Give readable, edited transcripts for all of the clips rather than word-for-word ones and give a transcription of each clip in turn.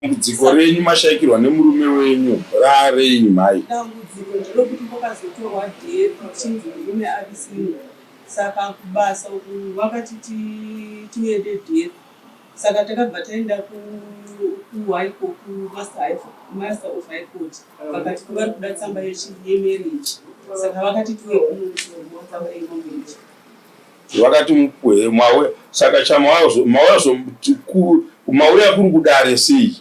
Dambudziko renyu mashaikirwa nemurume wenyu raarenyu mhai. Dambudziko nderokuti kwakazotorwa death tichinzi murume ari single saka kubasa uku vakati tiende death saka takabva taenda kuHigh Court, kuMaster of High Court vakati vari kuda tsamba yemarriage saka vakati tiuye kuno kuzopiwa tsamba yemarriage. Vakati mupuwe mawe saka chamauya kuri kudare sei?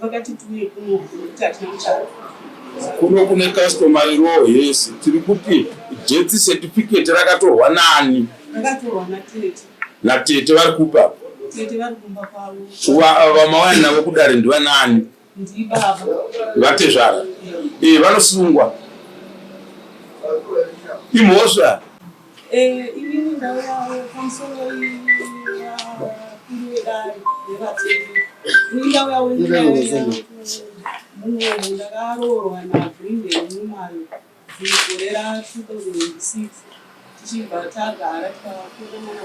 Vakati tiuye kuno nekuti hatina muchato. Kuno kune customary law yes. Tiri kuti death certificate rakatorwa nani? Rakatorwa natete. Natete vari kupa? Tete vari kumba kwavo. Vamauya navo kudare ndivanani? Ndibaba. Vatezvara. Eh, vanosungwa. Imhosva. Eh, inini ndauyawo pamusoro vakuru vedare nevatete. Ini ndauyawo munomu ndakaroorwa naGrindel Nxumalo gore ra2006 tichibva tagara tikakura mwana 1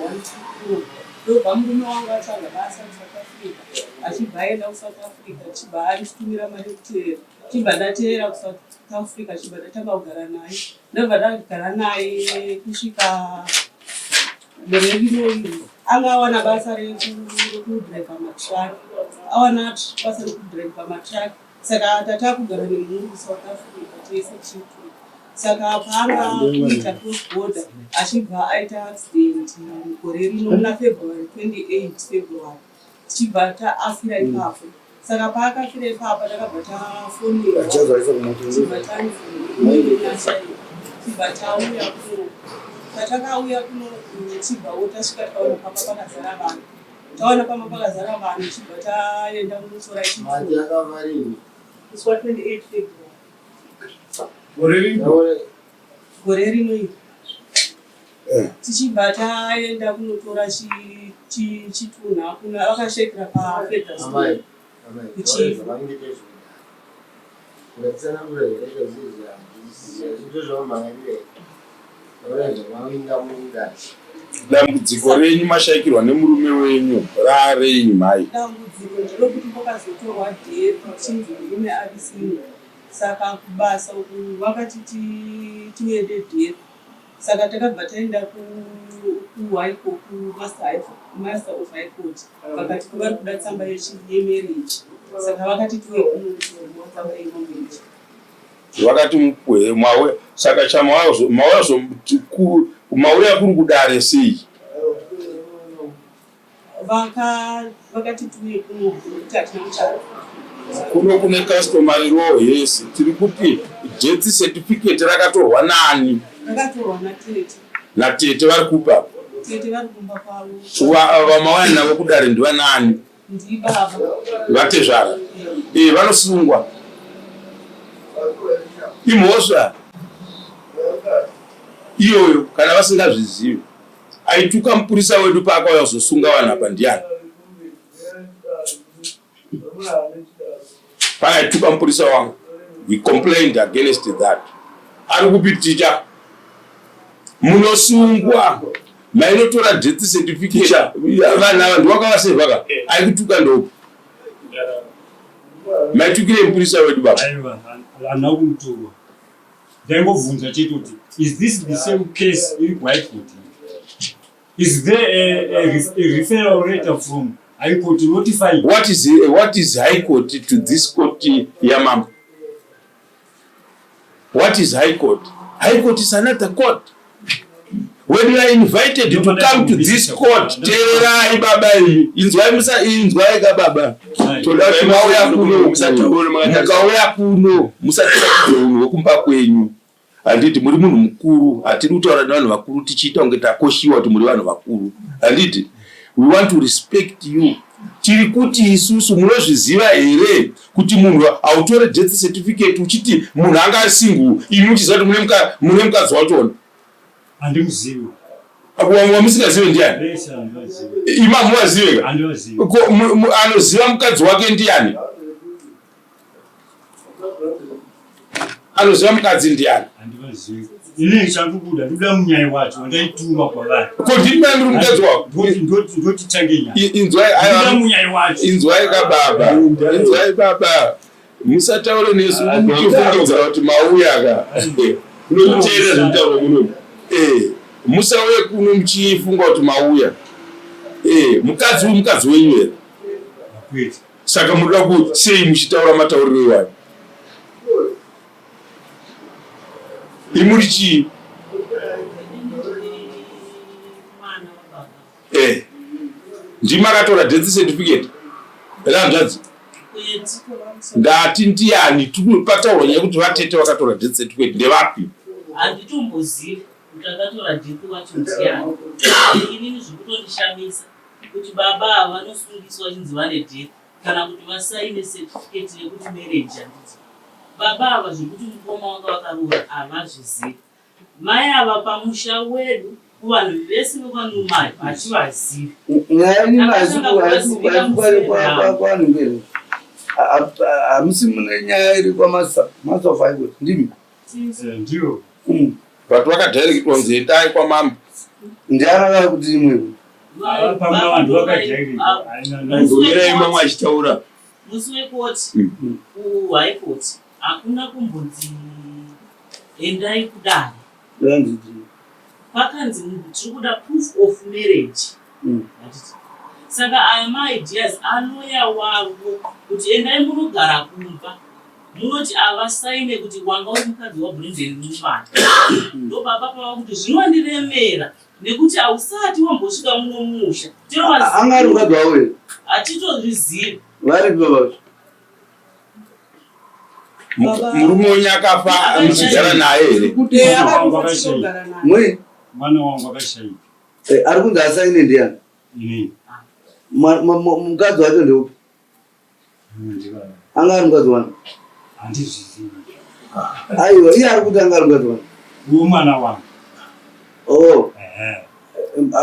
2 ndobva murume wangu atsvaga basa kuSouth Africa achibva aenda kuSouth Africa achibva anditumira mari yekuteera chibva ndateera kuSouth Africa chibva ndatanga kugara naye ndobva ndagara naye kusvika gore rino iri anga awana basa rekudhiraivha matruck awana basa rekudhiraivha matruck saka tatakugara nemhuri kuSouth Africa tese chitu saka paanga kuita cross border achibva aita accident gore rino muna February 28 February tichibva taafira ipapo saka paakafira ipapo takabva tafonerwa tichibva tanzi tichibva tauya kuno patakauya kuno tichibvawo tasvika tikaona pamba pakazara vanhu taona pamba pakazara vanhu tichibva taenda kunotora chitupa musi wa 28 February gore rino iri tichibva taenda kunotora chitunha kuna vakashekera paFeatherstone kuChivhu. Dambudziko renyu mashaikirwa nemurume wenyu raarenyu mhai. Dambudziko nderokuti kwakazotorwa death tichinzi murume ari single saka kubasa uku vakati tiende death saka takabva taenda kuHigh Court, kuMaster of High Court vakati vari kuda tsamba yemarriage saka vakati tiuye kuno kuzopiwa tsamba yemarriage. Vakati mupuwe mawe saka chamauya kuri kudare sei? Vakati tiuye kuno nekuti hatina muchato. Kuno kune customary law yes. Tiri kuti death certificate rakatorwa nani? Rakatorwa natete. Natete vari kupa? Tete vari kumba kwavo. Vamauya navo kudare ndivanani? Ndibaba. Vatezvara. Eh, vanosungwa. Imhosva iyoyo kana vasingazvizivi. Aituka mupurisa wedu paakauya kuzosunga vanhu apa ndiani? Paaituka mupurisa wangu, we complained against that. Ari kupi ticha? Munosungwa. Mainotora death certificate. Vanhu ava ndiwakavasevha ka? Aikutuka ndopi? Maitukirei mupurisa wedu baba? Aiwa, handina kumutuka. Ndaingobvunza chete kuti is this the same case iri kuHigh Court? Is there a referral letter from High Court notifying? What is High Court to this court yamambo? What is High Court? High Court is another court. When you are invited to come to this court, teererai baba imi. Inzwai musa inzwai ka baba. Toda kuti mauya kuno, mukauya kuno musatiratidze unhu hwekumba kwenyu. Handiti muri munhu mukuru, hatidi kutaura nevanhu vakuru tichiita kunge takoshiwa kuti muri vanhu vakuru. Handiti we want to respect you. Tiri kuti isusu munozviziva here kuti munhu hautore death certificate uchiti munhu anga ari single, imi muchiziva kuti mune mukadzi wachona? Handimuzivi. Wamusingazive ndiani? Vese handivazivi. Imi hamuvazive ka? Handivazivi. Ko anoziva mukadzi wake ndiani? Anoziva mukadzi ndiani? Handivazivi. Ini chandikuda ndikuda munyai wacho wandaituma kwavari. Ko ndini mai ndiri mukadzi wako. Ndoti ndoti ndoti tange nyaya. Inzwai aiwa munyai wacho. Inzwai ka baba. Inzwai baba. Musataure nesu muchifungidzira kuti mauya ka. Kunoteerera zvinotaurwa kuno. Eh, musauye kuno muchifunga kuti mauya. Eh, mukadzi uyu mukadzi wenyu here? Kwete. Saka munoda ku sei muchitaura matauriro iwayo? Imuri chii? Eh. Ndimi akatora death certificate rehanzvadzi? Ndati ndiani? Pataurwa nyaya yekuti vatete vakatora death certificate ndevapi? Handitombozivi kuti akatora death wacho ndiani. Inini zvikutondishamisa kuti baba ava vanosungiswa vachinzi vane death kana kuti vasaine certificate yekuti marriage handiti baba ava zvekuti mukoma wanga vakaroora havazvizivi mai ava pamusha wedu kuvanhu vese vekwaNumayo hachivazivi Nyaya yenyu haisi hamusi mune nyaya iri kwamaster master of high court ndimi Eh, Ndiyo. But vakadhairekitwa kunzi endai kwamambo. Ndiani akauya kuti imwewo? Pamwe vanhu vakadhairekitwa. Ndomirai mamwe achitaura. Musi wekoti kuhigh court hakuna kumbonzi endai kudare. Pakanzi tiri kuda proof of marriage. Handiti? Saka aya maideas aloya wavo kuti endai munogara kumba munoti avasaine kuti wanga uri mukadzi waBrenden Mumbai. Ndobaba pava kuti zvinondiremera nekuti hausati wambosvika muno mumusha. Anga ari mukadzi wavo here? Hatitozvizivi. Varipi baba vacho? Murume wenyu akafa muchigara naye here? Mwana wangu akashaika. Eh, ari kunzi asaine ndiani? Mukadzi wacho ndeupi? Anga ari mukadzi wani? Handizvizivi. Aiwa, iye ari kuti anga ari mukadzi wani? Uwo mwana wangu. Oh.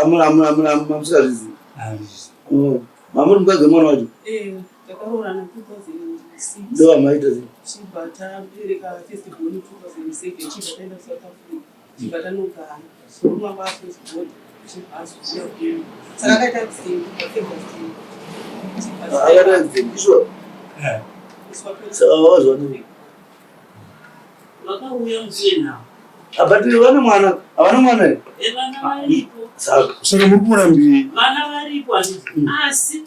Amuna amuna amuna mamusingazvizivi. Handizvizivi. Oh. Mamuri mukadzi wemwana wacho? Eh, takaroorana 2006. Ndovamaita sei? Chibva tabereka first born 2007 chibva taenda kuSouth Africa. Chibva tanogara. Murume wangu afirst born chibva azouya kuno. Saka akaita accident paFebruary. Akaita accident, ishuwa? Eh. Saka wazwa nei? Vakauya musi wenhau. Ah, but vane mwana, havana mwana here? Eh, vana varipo. Saka. Saka muri kurambirei? Vana varipo handiti. Asi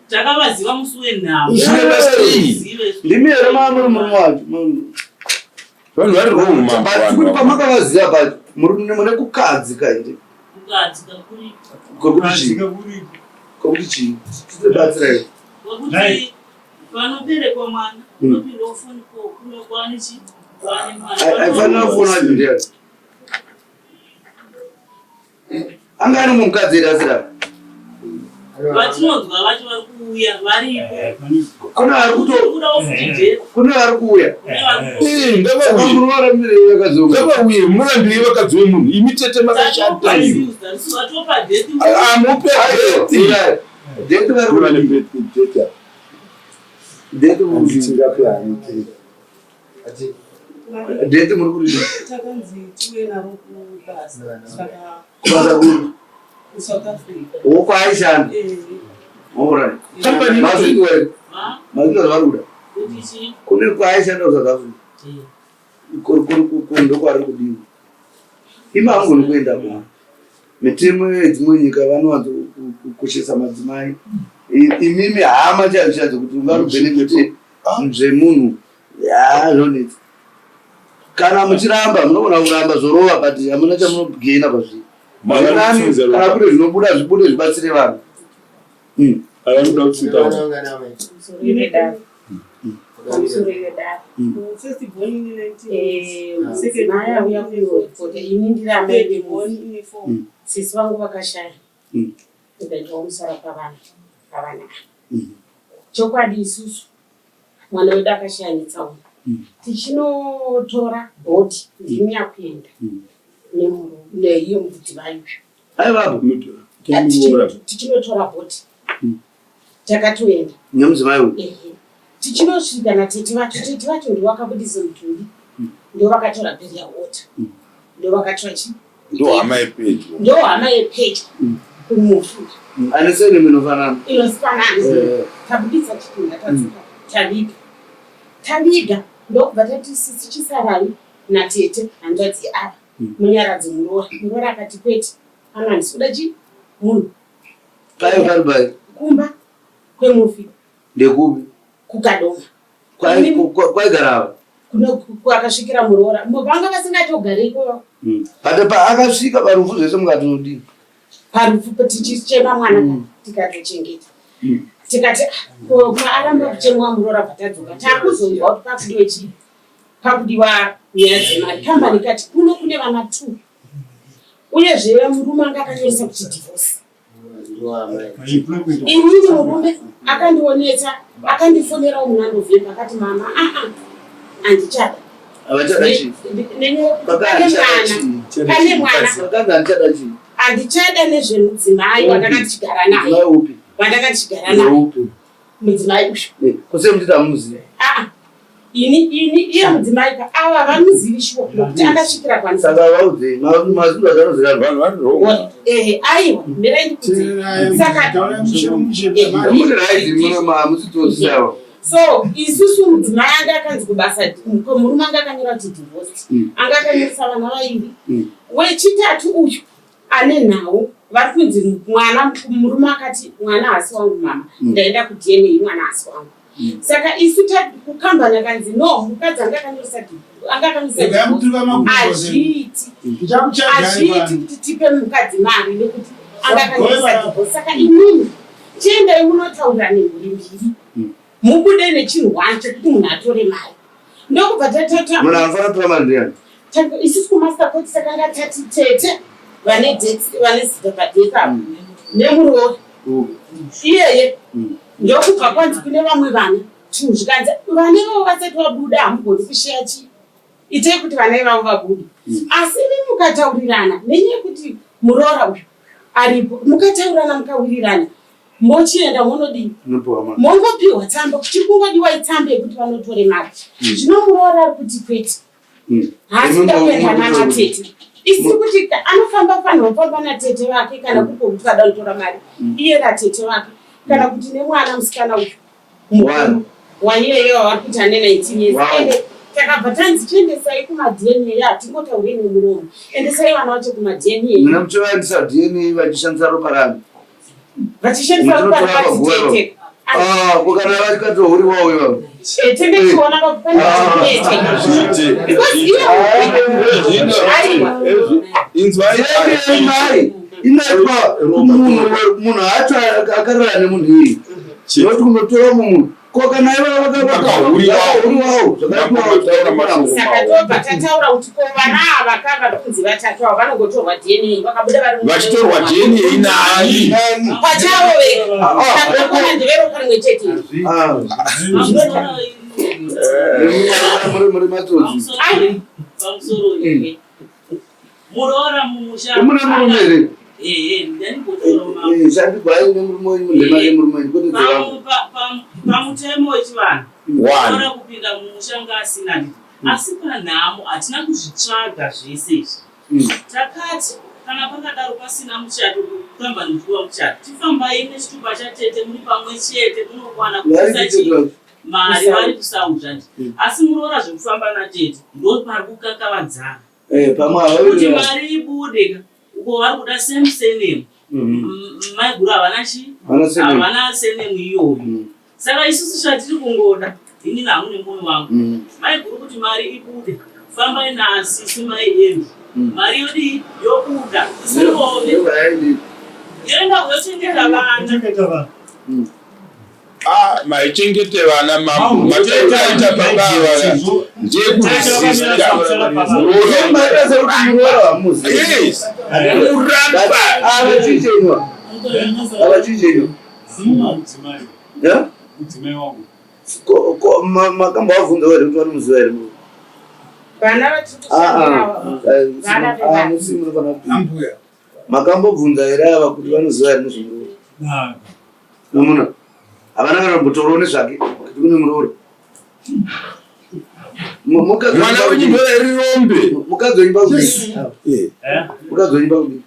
takavaziva musi wenhau. Zvine basa rei? Ndimi here mamuri murume wacho? Vanhu vari wrong mambo. But kuti pamakavaziva pacho mune kukadzika here? Kukadzika kuripo. Kwekuti chii? Kwekuti chii? Titibatsirai. Kwekuti panoberekwa mwana unopinda foni ko kuno kwani chi kwani mwana. Aifanira kufona wacho ndiani? Anga ari mukadzi here asira? Vatinonzwa vacho vari kuuya varipo. Kune vari kuto kune vari kuuya. Eh, ngavauye. Munorambirei vakadzi vemunhu? Ngavauye, munorambirei vakadzi vemunhu. Imi tete makashata imi. Amupe death. Death vari kuda. Death muri Death muri kuda. Takanzi tiuye naro kubasa. Saka Kubasa kuri. kuSouth Africa. Wokwaishanda. Eh. Alright. Company Mazvinzwa here? Mazvinzwa zvavari kuda. Kuti chii? Kune kwaaishanda kuSouth Africa. Ndokwaari kudiwa. Imi hamugoni kuenda kuma. Mitemo yedzimwe nyika vanowanzo kukoshesa madzimai. Imimi hama chaidzo chaidzo kuti ungarubhenefite zvemunhu. Yaa zvonetsa. Kana muchiramba munogona kuramba zvorova but hamuna chamunogaina pazviri. Nani kana kune zvinobuda zvibude zvibatsire vanhu. Mudzimai auya kunoripota ini ndiri amai vemufi. Sisi vangu vakashaya ndikaitawo musara pavana pavana Chokwadi isusu mwana wedu akashaya netsaona tichinotora body ndini nyakuenda neiye mudzimai uyu. Aivapo. Tichinotora body takatoenda nemudzimai uyu. Ehe. Tichinosvika natete vacho, tete vacho ndivo vakabudisa mutumbi, ndivo vakatora burial order. Ndovakatora chi? Ndohama yepedyo. Ndohama yepedyo kumufi. Ane surname inofanana. Inofanana. Tabuditsa chitunha tadzoka taviga. Taviga ndokubva tati sisi chisarai natete hanzvadzi ava munyaradzi muroora. Muroora akati kwete pano handisi kuda chi munhu. Pai pari pai? Kumba kwemufi. Ndekupi? KuKadoma. Kwaigara ava? Kwakasvikira muroora. Vanga vasingatogari ikoko. But paakasvika parufu zvese mukatodii? Parufu tichichema mwana tikatochengeta. Tikati ko paaramba kuchemwa muroora bva tadzoka takuzonzwa kuti pakudiwe chii? Pakudiwa nyaya dzemari. Kambani ikati kuno kune vana 2. Uyezve murume anga akanyoresa kuti divorce. Inini murume akandionetsa akandifonerawo muna November akati mama aa handichada. Pane mwana handichada nezvemudzimai wandanga ndichigara naye wandanga ndichigara naye mudzimai uyu. Kose muchiti hamuzivi? Aa ini ini iye mudzimai ka ava vamuzivi shuwa nokuti akasvikira kwani. Saka vaudzei mazuva zvanoziva vanhu vari wrong. Ehe aiwa mirai ndikudzei. Saka muti right hamusitoziva. So isusu mudzimai anga akanzi kubasa murume anga akanyora kuti divorced anga akanyoresa vana vairi wechitatu uyu Ane nhau vari kunzi mwana murume akati mwana haasi wangu mama ndaenda kuDNA mwana haasi wangu saka isu kukambani akanzi no mukadzi anga akanyoresa anga akanyoresa hazviiti hazviiti kuti tipe mukadzi mari nekuti anga akanyoresa divorce saka imimi chiendai munotaurira nemhuri mbiri mubude nechinhu one chekuti munhu atore mari ndokubva tatata munhu anofanira kutora mari ndiyani isusu kumaster court takanga tati tete vane vane zita padate apo nemuroora iyeye ndokubva kwanzi kune vamwe vana two zvikanzi vana ivavo vasati vabuda hamugoni kusheya chii itei kuti vana ivavo vabude asi imi mukataurirana nenyaya yekuti muroora uyu aripo mukataurirana mukawirirana Mochienda monodii? Mongopiwa tsamba, chiri kungodiwa itsamba yekuti vanotore mari. Zvino muroora ari kuti kwete. Haasi kuda kuenda nana tete. Isi kuti anofamba fanirwa kufamba natete vake kana kuko kuti vada kutora mari. Iye natete vake kana kuti nemwana musikana uyu. Mukuru waiyeye wavari kuti ane 19 years. Ende takabva tanzi chiendesai kuma DNA hatingotaurei nemuromo. Endesai vana vacho kuma DNA. Muna muchivaendesa DNA vachishandisa ropa rani? Vachishandisa ropa ramadzitete. Ah, ko kana vakatohuriwawo ivavo. Eh, tenge tichiona pane tete. Because iye aiwa. Inzwai mai inoitwa munhu acho akarara nemunhu iyeye. Noti kunotora munhu ko kana ivavo vakahuriwawo zvakaitwawo. Saka tobva tataura kuti ko vana ava kava kunzi vatatu ava vanongotorwa DNA vakabuda vari vachitorwa DNA nani pachavo vega kana ndeveropa rimwe chete. Muri matsotsi. Pamusoro muroora mumusha mune murume here? Ehe, ndanigotora mambo. Eh, shandikwayi nemurume wenyu ndema yemurume wenyu kwete dzevangu. Pamutemo wechivanhu muroora kupinda mumusha nga asina nditi asi panhamo hatina kuzvitsvaga zvese izvi. Takati kana pakadaro pasina muchato kukambanidziwa muchato tifambai nechitupa chatete muri pamwe chete munokwana kuisa chii mari vari kusaudza ndi asi muroora zvekufamba natete ndopari kukakavadzana. Eh, pamwe kuti mari ibude ka uko vari kuda same surname maiguru havana chi havana surname iyoyo saka isusu chatiri kungoda inini hangu nemoyo wangu maiguru kuti mari ibude fambai nasisi mai Andrew mari yodii yobuda isarove yoenda kuyochengeta vana Ah, maichengete vana mambo mataita baba ava ndekuresista yes kuramba Makambovabvunza here kuti vanomuziva here? Vana vatiri kushandira. Makambobvunza here ava kuti vanoziva here nezvemuroora? Namuna havana kana kumbotaurawo nezvake kuti kune muroora. Mwana wenyu ndo rirombe. Mukadzi wenyu pakudii? Eh. Mukadzi wenyu pakudii?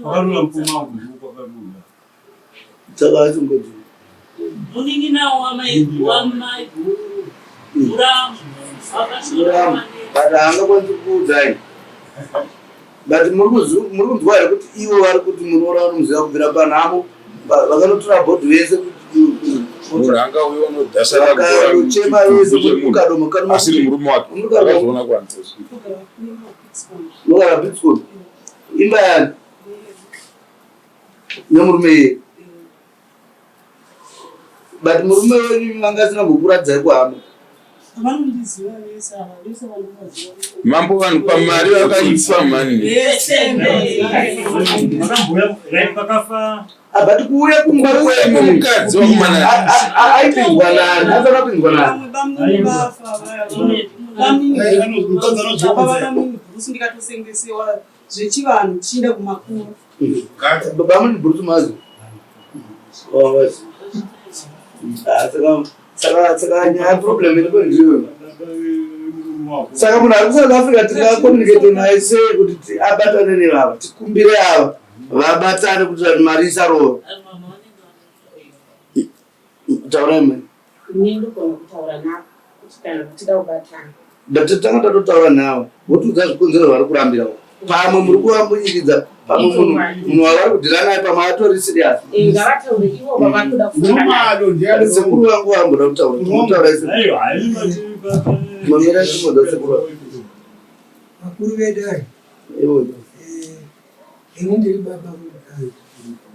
Vakarura mukoma wangu ndokwakaruura. Saka asi mukadzi wenyu. Munin'ina wamai wamai guru. Muramu. Muramu. But haangakwanisi kukuudzai. But muri kunzwa here kuti ivo vari kuti muroora vanomuziva kubvira panhamo vakanotora bhodhi vese munhu anga uyo unodhasarachema vese kuti mukadoma kadoma asiri murume wake akazoona kwanza unogara Pittsburgh imba yani nemurume iye but murume wenyu anga asina kukuradzai kuhama. Vanondiziva vese ava, vese vanovaziva. Mambo vanhu pamari vakaifa mhani. Vakafa Ah, but kuuya kumba Kuuya kwemukadzi wakumana. Aipinzwa nani? Aifanira kupinzwa nani? Vamwe bamnini vafa vaya. Bamnini baba vabamnini Bruce ndikatosengesewa zvechivanhu tichienda kumakuru. Bamnini Bruce mazi. Oh, vazi. Ah, saka saka saka nyaya problem iripo ndiyo. Saka munhu ari kuSouth Africa tingakommunicate naye sei kuti abatane nevava tikumbire ava vabatane kuti mari isarova. Taurai mai. Ini ndogona kutaura navo kuti kana vachida kubatana. Ndatotanga tatotaura navo votiudza zvikonzero zvavari kurambira. Pamwe muri kuvambunyikidza, pamwe munhu munhu wavari kudhira naye pamwe atori serious. Eh, ngavataure ivo vavakuda kufunga naye. Sekuru vangu vamboda kutaura. Tinotaura isu. Mamira chimodza sekuru vangu. Vakuru vedare. Ivo. Eh, ini ndiri baba mukadzi.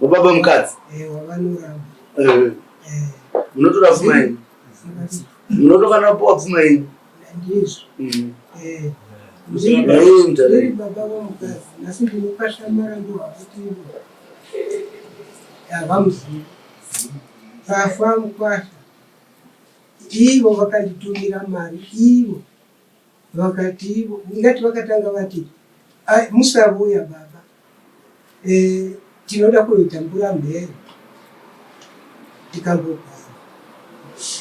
Baba mukadzi. Eh, wavanoramba. Eh. Eh. Munotora pfuma yenyu. Munotofanira kupiwa pfuma yenyu. Ndizvo. Eh. Ndiri baba vomukadzi nhasi ndinokashamara ndohwakuti havamuzivi. Pafa mukwasha ivo vakanditumira mari ivo vakati ivo ndingati vakatanga vati musavuya baba eh, tinoda kuita mbura mhere tikambogara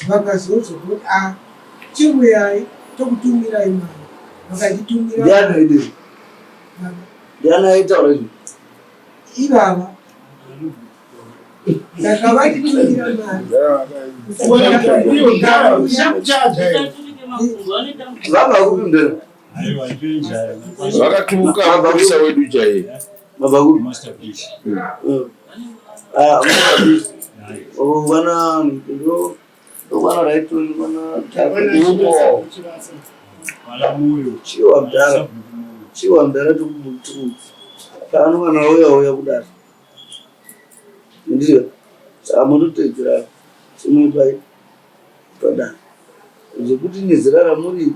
vakazonzwa kuti a chivuyai tokutumirai mari vakanditumira Ndiani Ndiani aitaura izvi? Ivava saka vanditumira mari Vabva kupi mudhara? Vakatuka mapurisa wedu chaiye. Vabva kupi? Ah, Oh, vana ndo vana right vana Uko. Chiwa mudhara. Chiwa mudhara tikuti. Pano kana uya uya kudaro. Ndiyo. Saka munotedzera chimwe pai padare. Zvekuti nezera ramuri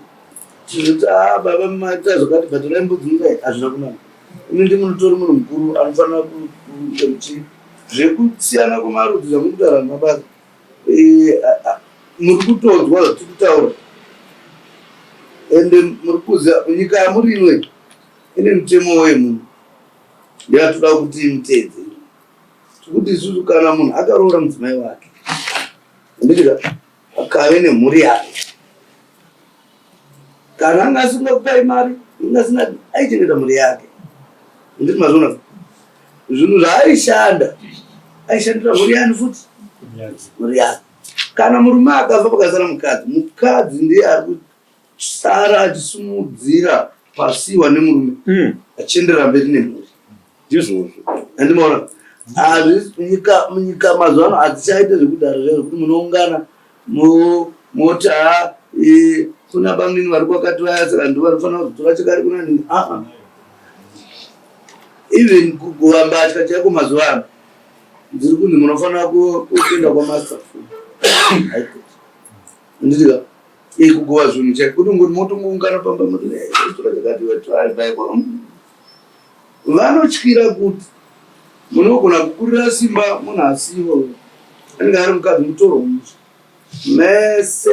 tizoti ah baba maita zvakati bhadharai mbudzi mudai hazvina kunaka. Imi ndi munotori munhu mukuru anofanira kuita muchi zvekusiyana kwemarudzi zvamuri kutaura mabasa eh, muri kutonzwa zvatiri kutaura ende muri kuziva nyika yamuri inoyi ine mutemo wemunhu ndeyatoda kuti mutedze tikuti isusu kana munhu akaroora mudzimai wake ndikira akave nemhuri yake kana anga asinga kupai mari anga asina aichengeta mhuri yake nditi mazviona zvinhu zvaaishanda aishandira mhuri yani futi mhuri yake kana murume akafa pakasara mukadzi mukadzi ndiye ari Sara achisumudzira pasiwa nemurume mm. achienderera mberi nemhuri ndizvozvo andimaona nyika munyika mazuva ano hadzichaite zvekudaro zviya zvekuti munoungana moti haa e, kuna bamnini vari kwakati vaya saka ndo vanofanira kuzotora chakari kuna nini aa even kugova mbatya chaiko mazuva ano dziri kunzi munofanira kupinda kwamaster Handitika eh kugova zvinhu chaiko kuti ngoti motongoungana pamba moti eh, tora chakati tora paiko. Vanotyira kuti munogona kukurira simba munhu asiwo anenge ari mukadzi mutoro musha mese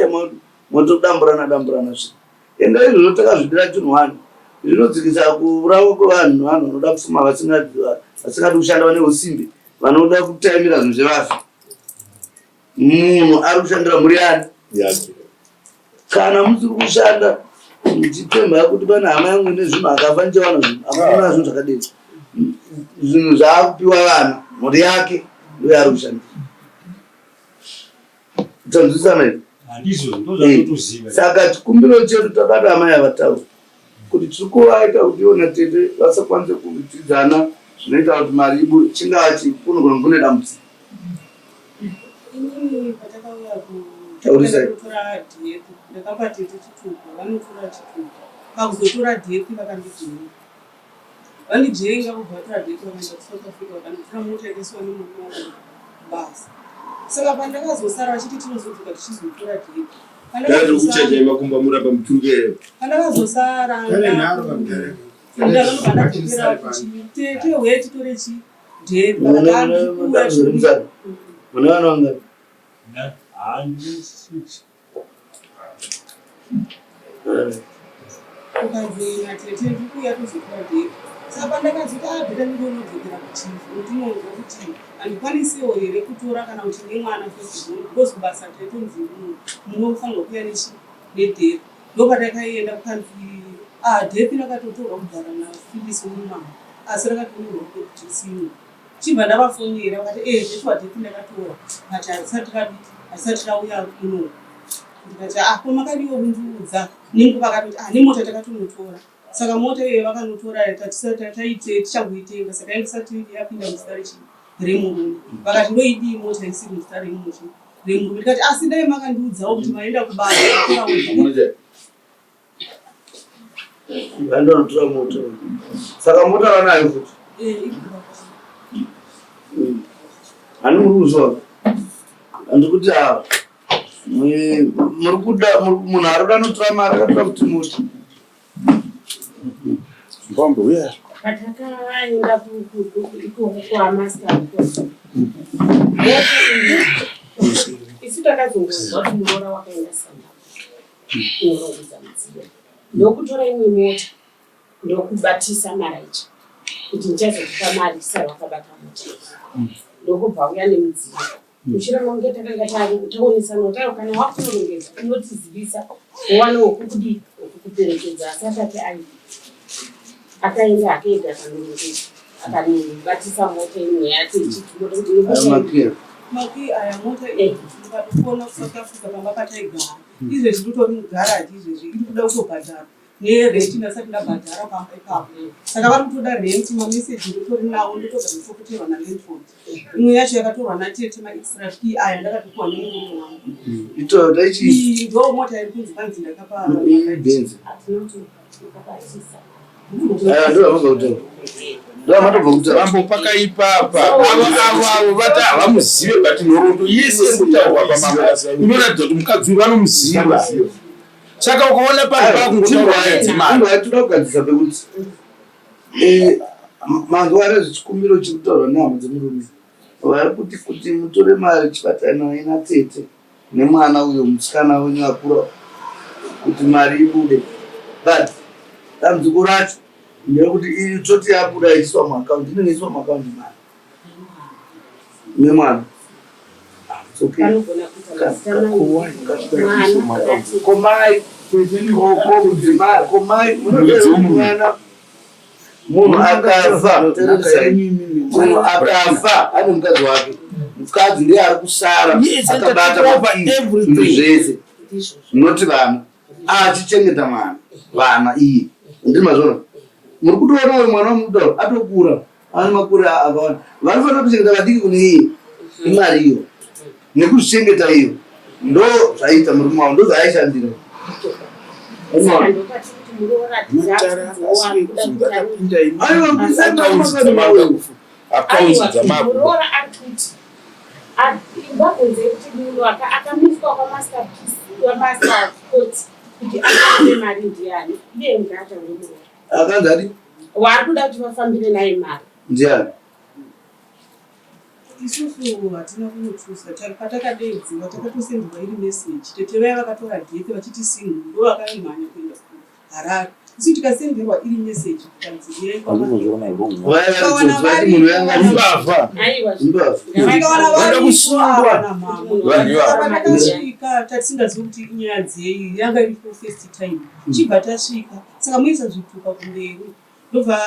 motodamburana damburana zvinhu enda izvozvo takazvidira chinhu wani zvinodzikisa kuurawa kwevanhu vanhu vanoda pfuma vasingadi kushanda vane usimbe vanoda kutaimira zvinhu zvevafi. Munhu ari kushandira mhuri yani yake. Kana musiri kushanda muchipemha kuti pane hama yangu ine zvinhu akafa ndichawana zvinhu, hakuna zvinhu zvakadini. Zvinhu zvaakupiwa vana, mhuri yake ndiyo yaari kushandira. Tanzwisana izvi? Handizvo, ndozvatotoziva. Saka chikumbiro chedu takati amai avataura kuti tiri kuvaita kuti ivo natete vasakwanise kudyidzana zvinoita kuti mari ibude chingava chii kunogona kune dambudziko. Inini patakauya Taurisai. kutora death ndakapa tete chitupa vanotora chitupa pakuzotora death vakandijenga vandijenga vobva vatora death vakaenda kuSouth Africa vakanotora mota yakaisiwa nemurume wangu kubasa saka pandakazosara vachiti tinozodzoka tichizotora death Dai kuchaja makumba murapa mutunge. Pandakazosara Pane nharo pamudhara. ndakandobva ndadzokera kuti tete huye titore chi death Mune vana vangani? Handisi. Ukanzi natete ndikuuya tozotora death saka pandakazoti ah better ndingonodzokera kuchief ndinonzwa kuti handikwanisiwo here kutora kana kuti nemwana first born because kubasa taitonzi munofanirwa kuuya nechi nedeath ndopatakaenda kukanzi ah death rakatotorwa kudhara naPhyllis mumama asi rakatonyorwa kuti risimo chibva ndavafonera vakati eh zveshuwa death ndakatora but harisati radi harisati rauya kuno ndikati ah ko makadiwo kundiudza nenguva vakatoti ah nemota takatonotora saka mota iyoyo vakanotora taite tichangoitenga saka yange isati yapinda muzita rechi remurume vakati ndoidii mota isiri muzita remuchi remurume ndikati asi dai makandiudzawo kuti maenda kubasa matora mota. Vaenda notora mota. Saka mota vanayo futi. Eh, iri kubasa. Hani muri kuzwa? Handiri kuti ava. Muri kuda munhu ari kuda anotora mari akatora futi mota. Mbombe uya. Patakaenda ikoko kwaMaster isu takazongonzwa kuti muroora wakaenda South Africa kunorongedza mudziyo ndokutora imwe mota ndokubatisa maraicha kuti ndichazokupa mari tisari wakabata mota iyi ndokubva uya nemudziyo mushure mekunge takanga taonesana kuti aiwa kana wakunorongedza unotizivisa wowana wokukudii wekukuperekedza asi akati ai akaenda hake ega akanorongedza akanobatisa mota imwe yacho ichiti mota kuti Ayo inokushanda makiya. Makii aya mota iyi mukatofona kuSouth Africa pamba pataigara izvezvi nditori mugaraji izvezvi iri kuda kutobhadharwa nerenti ndasati ndabhadhara pamba ipapo saka vari kutoda renti mameseji ndotori nawo ndotobva ndotokuterwa nalandlord imwe yacho yakatorwa natete maextra key aya ndakatopiwa nemurume wangu Itoyota ichi iyi ndo mota iri kunzi panzi ndakapa Benz. Hatinotobatisa Aya ndo yamabva kutaura. Ndo yamatobva kutaura. Mambo pakaipapa. Avo avo avo vati havamuzive but nhoroondo yese iri kutaurwa pamambo inoratidza kuti mukadzi uyu vanomuziva. Saka ukaona panhu pakungotaurwa nedzimai. Chimbo toda kugadzirisa pekuti manzwa ane zvichikumbiro chiri kutaurwa nehama dzemurume vari kuti kuti mutore mari chibatanai natete nemwana uyo musikana wenyu akura kuti mari ibude but dambudziko racho nderekuti iyi toti yabuda ichiiswa muakaunti inenge ichiiswa muakaunti mari nemwana. Ah, it's okay. Panogona kuita mazita maviri mwana natete. Komai komudzimai komai mwana munhu akafa tereresai munhu akafa ane mukadzi wake mukadzi ndiye ari kusara Yes, akabata over makii, everything. zvinhu zvese Ndizvozvo. noti vana achichengeta mwana vana iye ndiri mazvona muri kutoona uyu mwana wamukutaura atokura ane makore akawanda vanofanira kuchengeta vadiki kune iye imari iyo nekuzvichengeta iyo ndo zvaiita murume wavo ndo zvaaishandira Saka ndopati kuti muroora Mutara tizakuda Aiwa, Accounts Aiwa, dzamaku. muroora ari kuti ngabvunze kuti munhu akamiswa kwaMaster Peace kwaMaster Court kuti afambire mari ndiani iye ngaataure muroora akanzi adi waari kuda kuti vafambire naye mari ndiani isusu hatina kunotusa patakadeedziwa takatosenderwa iri meseji tete vaya vakatora death vachiti single ndo vakamhanya kuenda kuHarare Isu tikasenderwa iri message tikanzi uyai kwama. Vaya Tikawana vari tsotsi vati munhu varipo yanga vana Imbavha. Aiwa. imbavha. tikawana Vanoda varipo kusungwa. vana mama. Vanhu ivava. Saka takasvika tatisingazivi kuti inyaya dzei yanga iri for first time. Chibva tasvika saka muisa zvitupa kumberi ndobva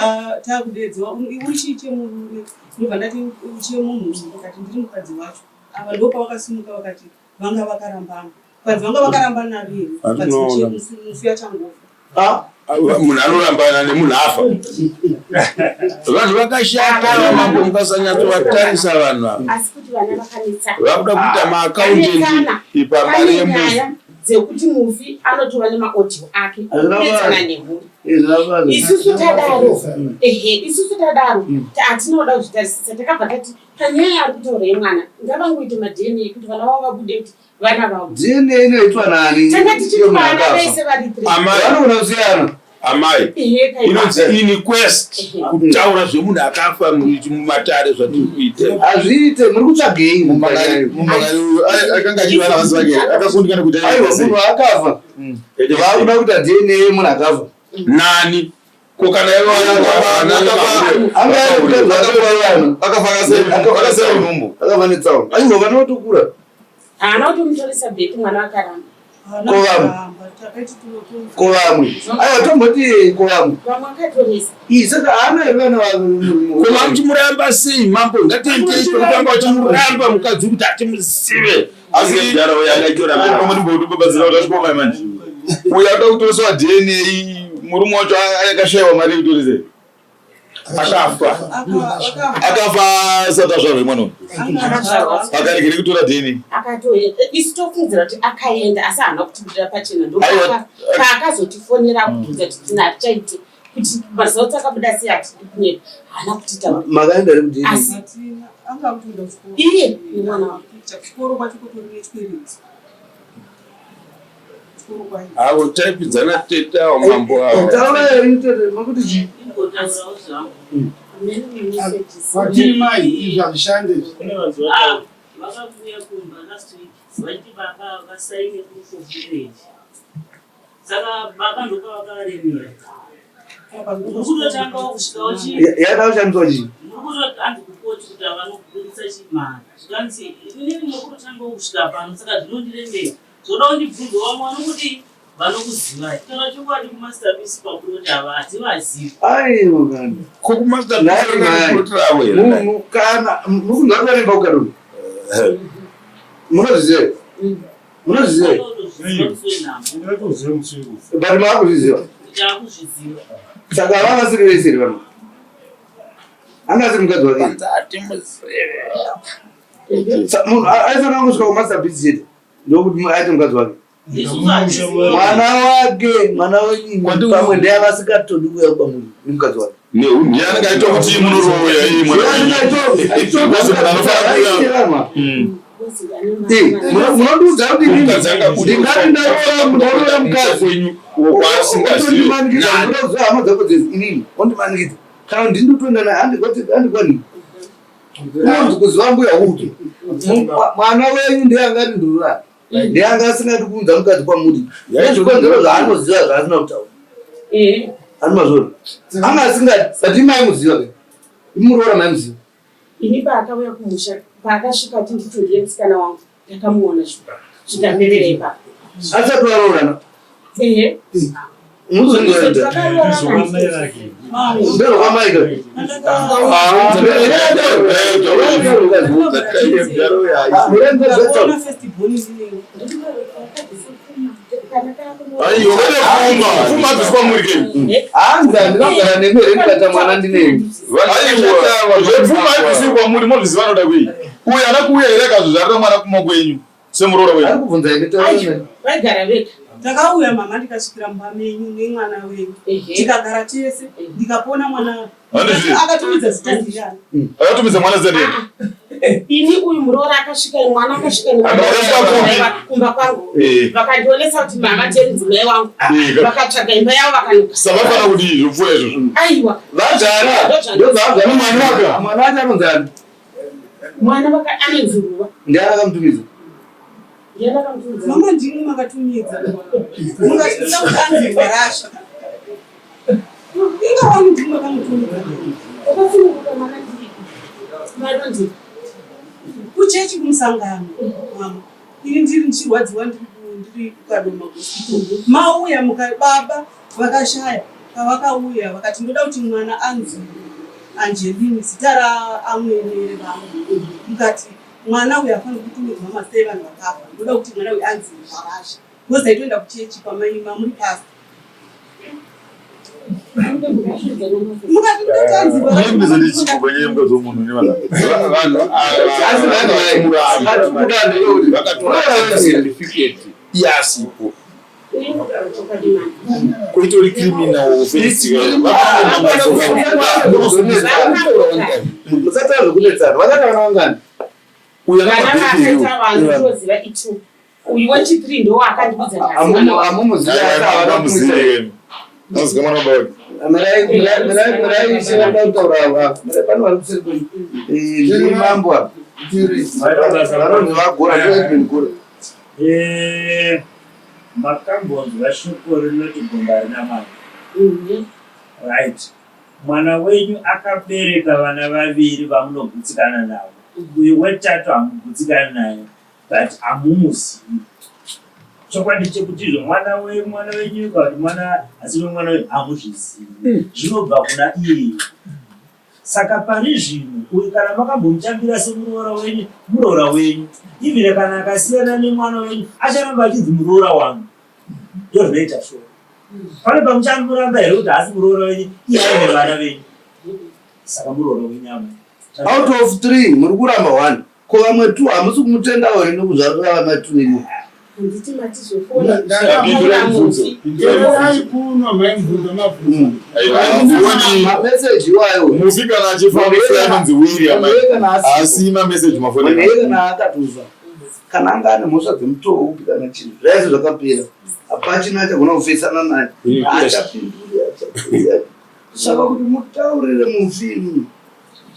takudeedzewa uri chii chemurume ndobva ndati chemunhu uyu ndikati ndiri mukadzi wacho ava ndopavakasimuka vakati vanga vakarambana kwanzi vanga vakarambana rini kwanzi mufi achangofa. Ah, Munhu anorambana nemunhu afa. Vanhu vakashata ava mambo mukasanyatsovatarisa vanhu ava. Asi kuti vana vakanetsana. Vakuda kuita maaccountant Vanetsana. ipa mari Pane yemufi. nyaya dzekuti mufi anotova nemaaudio ake Hazvina kunetsana basa. nemhuri. izvi Isusu tadaro, ehe, isusu tadaro, hatinoda kuzvitarisisa takabva tati panyaya yaari kutaura yemwana ngavangoite maDNA kuti vana vavo vabude kuti vana vavo. DNA inoitwa nani? Tanga tichiti Iyo munhu vana akafa. vese vari three. Amai, Vanogona kusiyana. amai. Ehe, kaipa. Inonzi inquest kutaura zvemunhu akafa mumatare zvatiri kuita. Hazviite, muri kutsvagei? Mumangari uyu akanga achivana vasi vake akakundikana kuita Aiwa, munhu akafa. Vakuda kuita DNA yemunhu akafa. Nani? Ko kana ivo Anga ari kutadza akafa vanhu. Akafa akaseva nhumbu. Akafa netsaona. Aiwa, vana vatokura. Haana kutomutoresa bheki mwana akaramba. Haana Ko vamwe? kuramba, takaiti tinotonzi Ko vamwe. Aiwa, tomboti ko vamwe. Vamwe akatoresa. Ii, saka haana here vana Ko vamuchimuramba sei mambo? Ngatiitei pekutanga vachimuramba mukadzi kuti atimuzive. Asi pamwe ndimbobatsira kuti asvika manje. Uyu ada kutoreswa DNA murume wacho akashayiwa mari yekutoresa. Akafa. Akafa asati azvarwa mwana uyu. Akazvarwa. Akaregere kutora DNA. Akatoenda. Isu tofungidzira kuti akaenda asi haana kutibudira pachena. Aiwa. Paakazotifonera kubvunza kuti tina hatichaite kuti maresults akabuda sei hatidi kunyepa. Haana kutitaura. Makaenda here kuDNA? Asi Hatina, anga akutoenda kuchikoro. iye nemwana wake. Kuchikoro kwacho kutori nechikwereti. Kuchikoro kwacho. Avo taipidzana tete avo mambo avo. Taura henyu tete, makuti chii? Ingotaurawo zvangu. Kwatiri mai izvi hazvishande izvi. Kune vanhu Ah, vakavuya kumba last week vachiti baba vasaine proof of marriage. Saka baba ndopavakaremera. Muri kutotangawo kusvika uchi Yada kushandiswa chii? muri kutoti hanzi kukoti kuti havanobudisa chimari zvikanzi inini muri kutotangawo kusvika pano saka zvinondiremera zvoda kundibvunza vamwe vanokuti vanokuzivai taura chokwadi kumasterpiece pakuroti ava hativazivi Aiwa kana. Ko kumaster Nhai mai. ravo here? Munhu kana muri kunzwa kuti vanoimba kukadoni. Munozviziva here? Munozviziva here? Vanotozviziva musi wenhamo Ndinotoziva musi werufu. But maakuzviziva. taakuzviziva Saka vava vasiri vese here vanhu? Anga asiri mukadzi wake. Munhu aifanira kungosvika kumasterpiece chete. Ndokuti aite mukadzi wake. isusu hatizivi Mwana wake, mwana wenyu pamwe ndiye avasingatodi kuuya kwamuri nemukadzi wake. Neunhu. Ndiye anenge aitwa kuti munoroya iye mwana wenyu. Because munhu anofanira kuuya. Munondiudza kuti inini Mukadzi angabude ndingati ndaroora ndaroora mukadzi kwenyu kwaasingazivi. Ondimanikidza, ndinoziva hama dzako dzese inini ondimanikidza kana kuti ndinotoenda naye handikwani unonzi kuziva mbuya hutu mwana wenyu ndiye angati ndurura ndiye anga asingadi kuunza mukadzi kwamuri nezvikonzero zvaanoziva zvaasina kutaura ani mazvona anga asingadi but imaimuziva ke imuroora maimuziva Ini paakauya kumusha paakasvika ati nditi ndiye musikana wangu ndakamuona shuwa zvikaperera ipapo. asati varoorana Ehe. muzongoenda Ndozvamai vake. mbero kwamaika Ndakaona first born inini. Aiwa vane pfuma. Pfuma hadzisi kwamuri ke. hanzi handinogara nemi here ndikata mwana ndinemi Aiwa zvepfuma haibvisiri kwamuri mozviziva anoda kuyi. Uyu ana kuuya here akazozvarira mwana kuma kwenyu semuroora ari wenyu. kubvunza imi taura Vaigara vega. Takauya mama ndikasvikira mumba menyu nemwana wenyu. Ehe. Tikagara tese ndikapona mwana. Handizvi. Akatumidza zita ndiyani? Akatumidza mwana zita ndiyani? Ini uyu muroora akasvika mwana akasvika nemwana Akasvika kupi? kumba kwangu. Eh. Vakandionesa kuti mama ndiye mudzimai wangu. Eh, Vakatsvaga imba yavo vakanuka. Savafanira kudii zvopfuura izvozvo. Aiwa. vagara ndozvavagara mwana wake mwana wacho anonzi ani Mwana vaka anonzi Ruva. ndiani akamutumidza Ndiye akamutumidza. Mama ndimwi makatumidza. Mungati muda kuti anzi Varasha. Inga wani ndimi makamutumidza. Wakasununguka mwana ndiripi? Vanonzi Kuchechi kumusangano mama. Ini ndiri ndichirwadziwa ndiri ndiri kuKadoma hospital. Mauya muka baba vakashaya pavakauya vakati ndoda kuti mwana anzi Angeline zita raamwene vangu. Mukati mwana uyu afanira kutumidzwa mazita evanhu vakafa. Ndoda kuti mwana uyu anzi Varasha. Because taitoenda kuchechi kwamai mamuri pastor. Yasipo kuitori criminal offense. Musataura zvekunetsana vakati vana vangani? Uyo vana akabhebhi vakaita vanhu toziva itu uyu wechithree ndo waakandibudza nhasi mwana wangu. Hamumuzivi asi havana kumuisa. Mirai mirai mirai ishe vanoda kutaura ava. Mirai pane vari kuseri kwenyu. Ndiri mambo apa. Vanonzi vagora ndivo Edwin Gora. Eh, makambonzwa shoko rinoti gomba rina mwana. Right. Mwana wenyu akabereka vana vaviri vamunogutsikana navo. Uyu wetatu hamugutsikani naye but hamumuzivi. Chokwadi chekuti izvo mwana we mwana wenyu kana kuti mwana asiri mwana wenyu hamuzvizivi. Zvinobva kuna iye. Saka pari zvino uyu kana makambomutambira semuroora wenyu, muroora wenyu. Even kana akasiyana nemwana wenyu acharamba achinzi muroora wangu. Ndozvinoita sure. Pane pamuchamuramba here kuti haasi muroora wenyu iye aine vana venyu. Saka muroora wenyu amai. Out of three muri kuramba one. Ko vamwe two hamusi kumutendawo here nekuzvarira vana two venyu? Handiti matizofona Pindura mubvunzo. Teererai kuno maimubvunza mabvunzo. Mameseji iwayo. Mufi kana achifa mufi anonzi William. Munhu kana asipo. Asi mameseji Munhu iye mafoni. kana akatofa kana anga ane mhosva dzemutoo upi kana chinhu zvese zvakapera hapachina achagona kufesana naye achapinduri achapinduri saka kuti mutaurire mufi imimi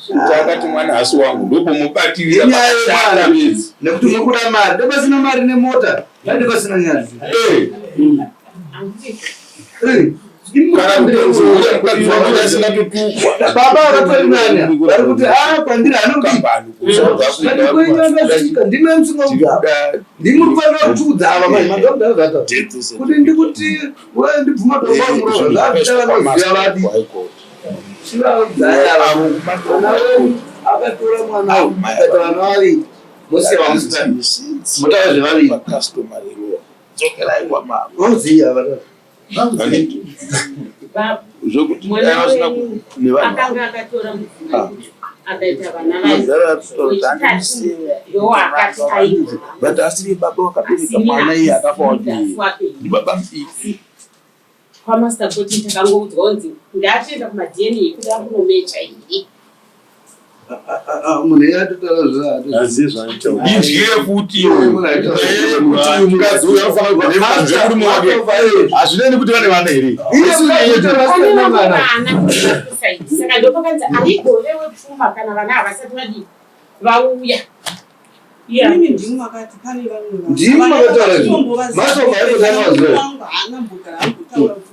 Kuti akati mwana hasi wangu ndopomubatirira Inyaya pakashata yemwana. bedzi. nekuti munokuda mari ndopasina mari nemota dai pasina nyadzi Eh, Handiti Eh, imi kana mutambire kuti uyu. mukadzi wangu asina kutukwa. Baba vakatori nani vari kuti a kwandiri hanodi Kambani kuSouth Africa. Kati kwenyu akasvika ndimi musingaudza ndimi muri kufanira kutiudza ava mai mandakudaro zvata kuti ndikuti we ndibvuma tobamuroa zvavanoziva vadi chivaudzai ava mwana wenyu akatora mwana uyu akaita vana vaviri mosiya vamusina mutaura zvevaviri voziva vana baba Zvokuti mwana dai vasina wenyu nevanhu. akanga akatora mudzimai akaita vana Mazara vaviri atotaura kuti wechitatu ndowaakati aiwa But asiri baba wakabereka mwana iye akafa wacho iye. Ndibaba mudiki. kwamaster koti takangoudzwa kunzi ndatoenda kumaDNA kuti akunomecha here munhu iye atotaura zvaatoziva Aziye Indyire futi iyoyo. Eh, kuti uyu mukadzi uyu anofanira kubva nemukadzi wemurume wake. Hazvinei kuti vane vana here. Pane vamwe vana kusaidi saka ndopakanzi aigove wepfuma kana vana havasati vadii vauya Imimi ndimi makati pane vamwe vanhu. Ndimi makataura izvi. Vatombovaziva. Mashoko aiko tanowaziva. Wangu haana mbogara ambotaura kuti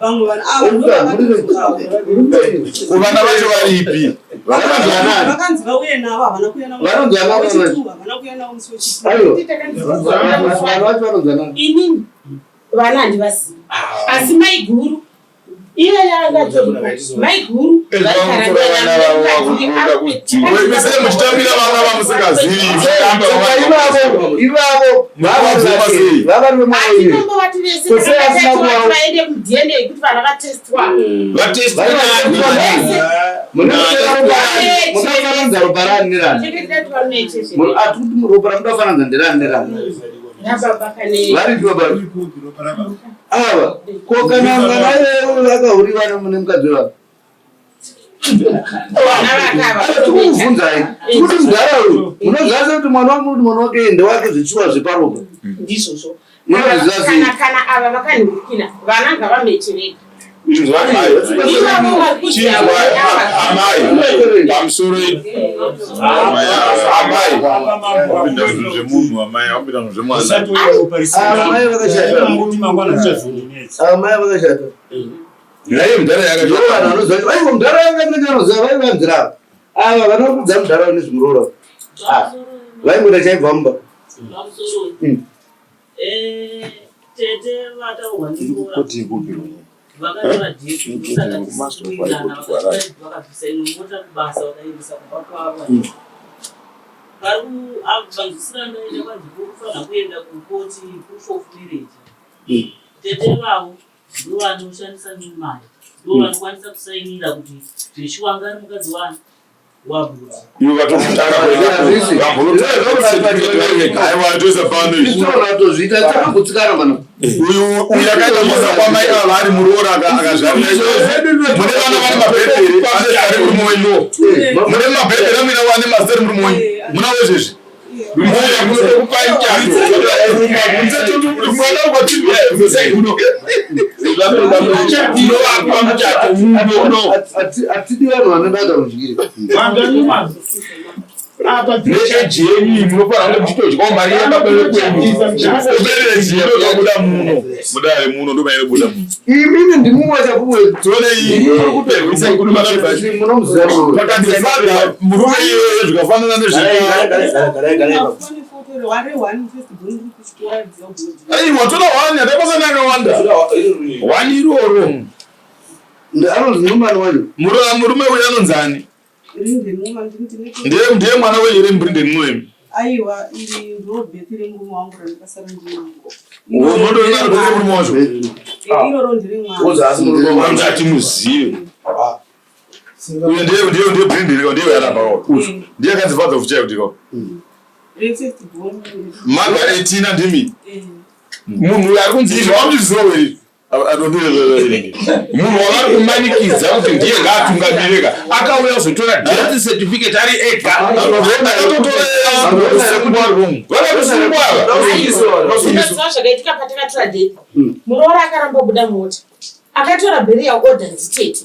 vamwe vanhu ava ndovakatozotaura. Ko vana vacho varipi? Vanonzi vanani? Vakanzi vauye navo havana kuuya navo. Vanonzi vanani vacho? Wechitu havana kuuya navo musi wechitu. Aiwa. Takanzi Vanhu vacho vanonzi vanani? inini vana handivazivi asi maiguru iye yaangatoripo maiguru Vakutora vana vavo vakuda kuti mesei muchitambira vana vamusingazivi. Muchitamba Saka vana ivavo ivavo Mukavabvuma sei? vavari vemwana uyu atinombo vati vese Kose asina kuvawo. vaende kuDNA kuti vana vatestwa Vatesti munofananidza ropa rani nerani cheketati vameche atikuti ropa ramunofananidza nderani nerani nababa kane varipi baba ava ko kana mwana iyeyo akahuriwa nemukadzi wevanhu vana vakava tikuvhunzai tikuti mudhara uyu munoziva sei kuti mwana wangu kuti mwana wake ndewake zvichiwa zveparopa ndizvozvo Munozviziva sei? kana kana ava vakanhurukina vana ngavameche vega Chinzwa amai pamusoro amai wapinda zvinhu zvemunhu amai wapinda zvinhu zvemwana. Usati uye Amai vakashata. Kuti mangwana zvichazondinetsa. Amai vakashata. Naiye mudhara yakati. Ndivo vanhu vanoziva kuti aiwa mudhara yanga anoziva vaivanzira ava. Ava vanoudza mudhara nezvemuroora. Ah, vaingoda chaibva mumba. Eh, tete vataurwa Koti kupirwa. Vakatora death vakabvisa imwe mota kubasa vakaendesa kumba kwavo. Vari vanzwisira ndaita kwanzi kufanira kuenda kukoti proof of marriage. Tete vavo ndo vanoshandisa mari, ndo vanokwanisa kusainira kuti zveshuwa anga ari mukadzi wani. Ivo vatotanga kuenda toisa pano izvi. Tozviita takagutsikana mana. Uyu uyu akaita kuza kwamai ava ari muroora akazvarira mune vana vane mabhebheri ari murume wenyu. Mune mabhebheri amwina wane mazita ari murume wenyu. Munawo izvezvi. Mbuya kunoda kupai muchato. Mwana kwati muchato muno. Hatidi vanhu vanodada kudyira. Neeji yenyu munofanira kunge muchitodyawo mari yebaba vekwenyu. Ubereki muno. Mudare muno ndo mainobuda muno. Imimi ndimumwe chapuwe. Tionei Munomuziva murume. Pakati father murume iyoyo zvikafanana nezve Aiwa toda one hatakosa nakawanda. One iroro. Anonzi Nxumalo wacho. Murume uyu anonzi ani? Ndiye ndiye mwana wenyu here Mbrinde Mncube? Aiwa, iri ndo birth remurume wangu randakasara ndinaro. Unotoona kuti murume wacho. Iroro ndiri mwana. Wanzi atimuzive. Uyu ndiye ndiye ndiye Brinde ndiye yaramba uyu. Ndiye akanzi father of child ko. Re-first born. Margaretina ndimi. Munhu uyu ari kunzi izvo wamuchiziva here? Munhu wavari kumanikidza kuti ndiye ngaatungamireka akauya kuzotora death certificate ari ega akatotora vakakusungwa. Unoziva zvakaitika patakatora death? Muroora akaramba kubuda mota, akatora burial order nditete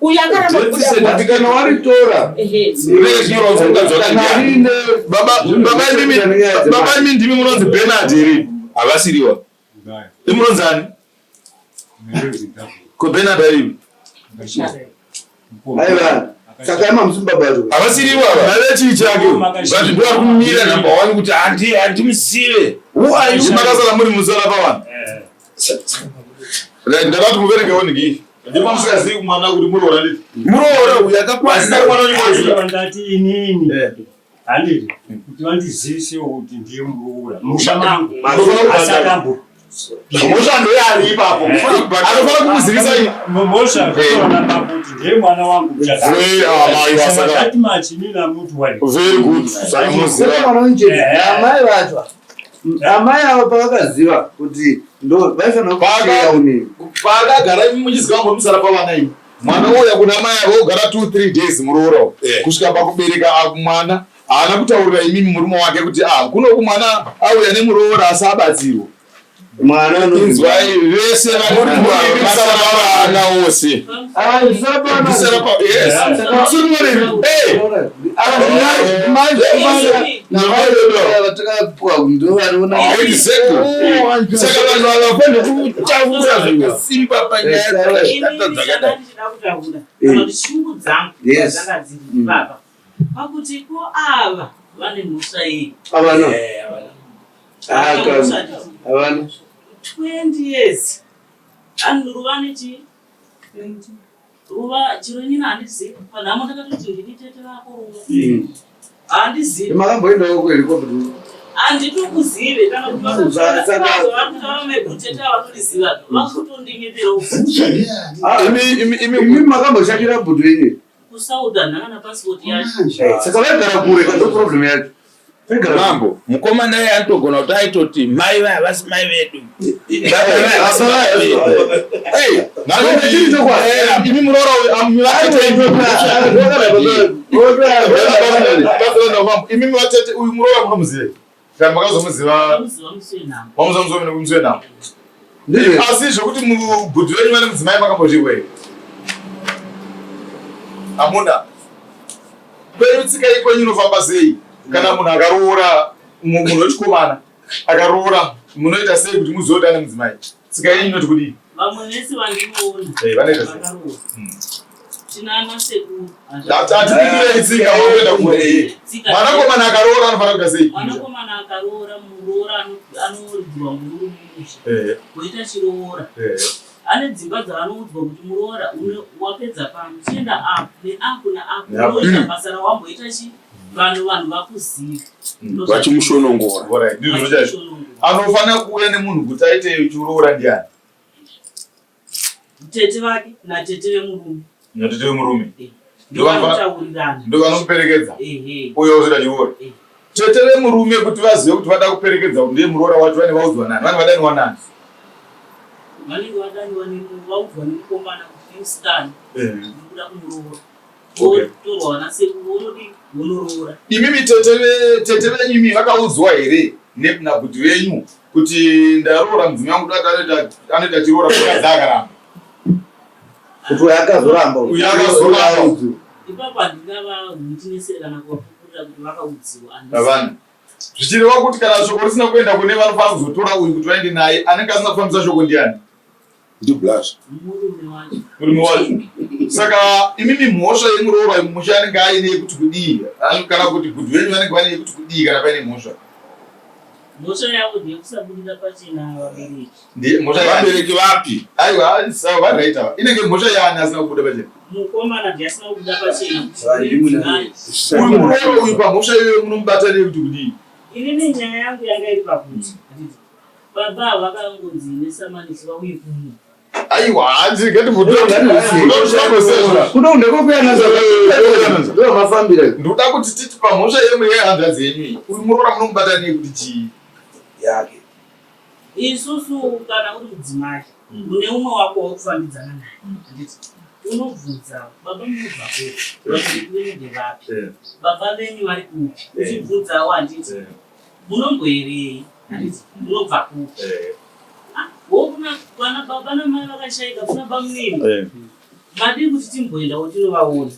uyu akaramba Death kubuda mota. certificate Kana waritora. Ehe. Baba imi ndimi munonzi Bernard here? Havasiriwa imunonzi ani ko Bernard aripi? Aiwa. Saka ima musi baba vacho. Havasiriwa ava vave chii chake but ndo vari kumira number one kuti handi handimuzive. Who are you? Makasara muri musara pavanhu. Right, ndakati muverengewo niki ndima musingazivi mwana kuti muroora nditi muroora uyu akakwanisa mwana wenyu. Ndati inini handiti kuti vandizivisewo kuti ndiye muroora musha mangu asi akambo Mhosva ndoyaari ipapo anofanira kumuzivisa. Mhosva zvoona pakuti ndiye mwana wangu. Very, ah, mai wasaka. That much inini amuti wani. Very good, saka munoziva. Mwana wenjeri. Amai vacho. Amai avo pavakaziva kuti ndo vaifanira kushare unini. Paakagara imi muchiziva ngo musara pavana imi mwana ouya kuna mai avo ogara 2 3 days muroora kusvika pakubereka mwana haana kutaurira imimi murume wake kuti ah kunoku mwana auya nemuroora asi abatsirwa. Mwana inzwai vese vari pavana ose. Musara pa yes. Suri eh. Exactly. Saka vanhu ava vafanira kutaura zvakasimba panyaya dzakashata dzakadai. Ndichida kutaura kana kuti shungu dzangu dzanga dziri ipapa pakuti ko ava vane mhosva iyi. Havana. Havana. 20 years ani ruva nechi ruva chiro inini handizivi panhamo ndakatoti ndini tete vako ruva handizivi. Makamboendawo kuhelicopter? Handitokuzive kana kuti vakutaura mekutete avanoriziva vakutondinyeperao. Imi makamboshandira bhutu yenyu? Kusauda nhana passport yacho. Saka vaigara kure ndo problem yacho. Mambo, mukomana iye anotogona kuti aitoti mai vaya havasi mai vedu. Baba vaya havasi mai vedu. Imi muroora uyu imi vatete uyu muroora munomuziva kana makazomuziva wamuzomuziva musi wenhamo asi zvekuti mubhudhi wenyu vane mudzimai makambozvirwa here? Hamuna kwenyu tsika yekwenyu inofamba sei kana munhu akaroora munhu wechikomana akaroora munoita sei kuti muzive kuti ane mudzimai? Tsika yenyu inoti kudii? Vamwe vese vandinoona eh, vanoita sei? Vakaroora. Tinana sekuru. Hatipindurei tsika makuenda kure. Mwanakomana akaroora anofanira kuita sei? Mwanakomana akaroora muroora anoridzirwa mururu mumusha. Eh. Koita chiroora. Eh. Ane dzimba dzaanoudzwa kuti muroora wapedza pano chienda apo neapo neapo Neapo. unoita basa rawamboita chi vanhu vanhu vakuziva. Vachimushonongora. Alright, ndizvo chaizvo. Anofanira kuuya nemunhu kuti aite chiroora ndiani? Tete vake natete vemurume. Natete vemurume. Eh. Ndovanotaurirana. Ndovanomuperekedza. Ehe. Uyo ozoita chiroora. Eh. Tete vemurume kuti vazive kuti vada kuperekedza kuti ndiye muroora wacho vane vaudzwa nani? Vane vadaniwa nani? Vanenge vadaniwa vaudzwa nemukomana kuti nemusikana. Eh. Ndikuda kumuroora. Okay. Votorwa vana sekuru vonodii vonoroora. Imimi tete tete venyu imi vakaudzwa here nabhuti venyu kuti ndaroora mudzimai wangu anoita anoita chiroora mukadzi akaramba. Kuti uyo akazoramba. Uyo akazoramba. Ipapo handingavawitinesere kana kuvapupurira kuti vakaudziwa. Havana. Zvichireva kuti kana shoko risina kuenda kune vanofanira kuzotora uyu kuti vaende naye anenge asina kufambisa shoko ndiani? Ndiblash. Murume wacho. Murume wacho. Saka imimi mhosva yemuroora musha anenge aine yekuti kudii? Kana kuti bhudhi venyu vanenge vane yekuti kudii kana paine mhosva? Mhosva yavo ndeyekusabudira pachena vabereki. Ndiye mhosva yaani? Vabereki vapi? Aiwa, sawa vari right ava. Inenge mhosva yaani asina kubuda pachena? Mukomana ndiye asina kubuda pachena. Uyu muroora uyu pamhosva iyoyo munomubata neyekuti kudii? Inini nyaya yangu yanga iri pakuti handiti baba ava vakangonzi nesamanisi vauye kuno. Aiwa, hanzi ngatimbotongosezva. Kuno ndekokuyana ndo mafambira. Ndoda kuti titi pamhosva yemu yehanzvadzi yenyu iyi. Uyu muroora munomubata neyekuti chii? Yake. Isusu kana uri mudzimai une umwe wako waukufambidzana naye handiti unobvunza baba munobva kupi vabereki venyu ndevapi baba venyu vari kupi uchibvunzawo handiti munomboerei handiti munobva kupi Ah, wokuna vana baba namai vakashaika kuna bamunini madii kuti timboendawo tinovaona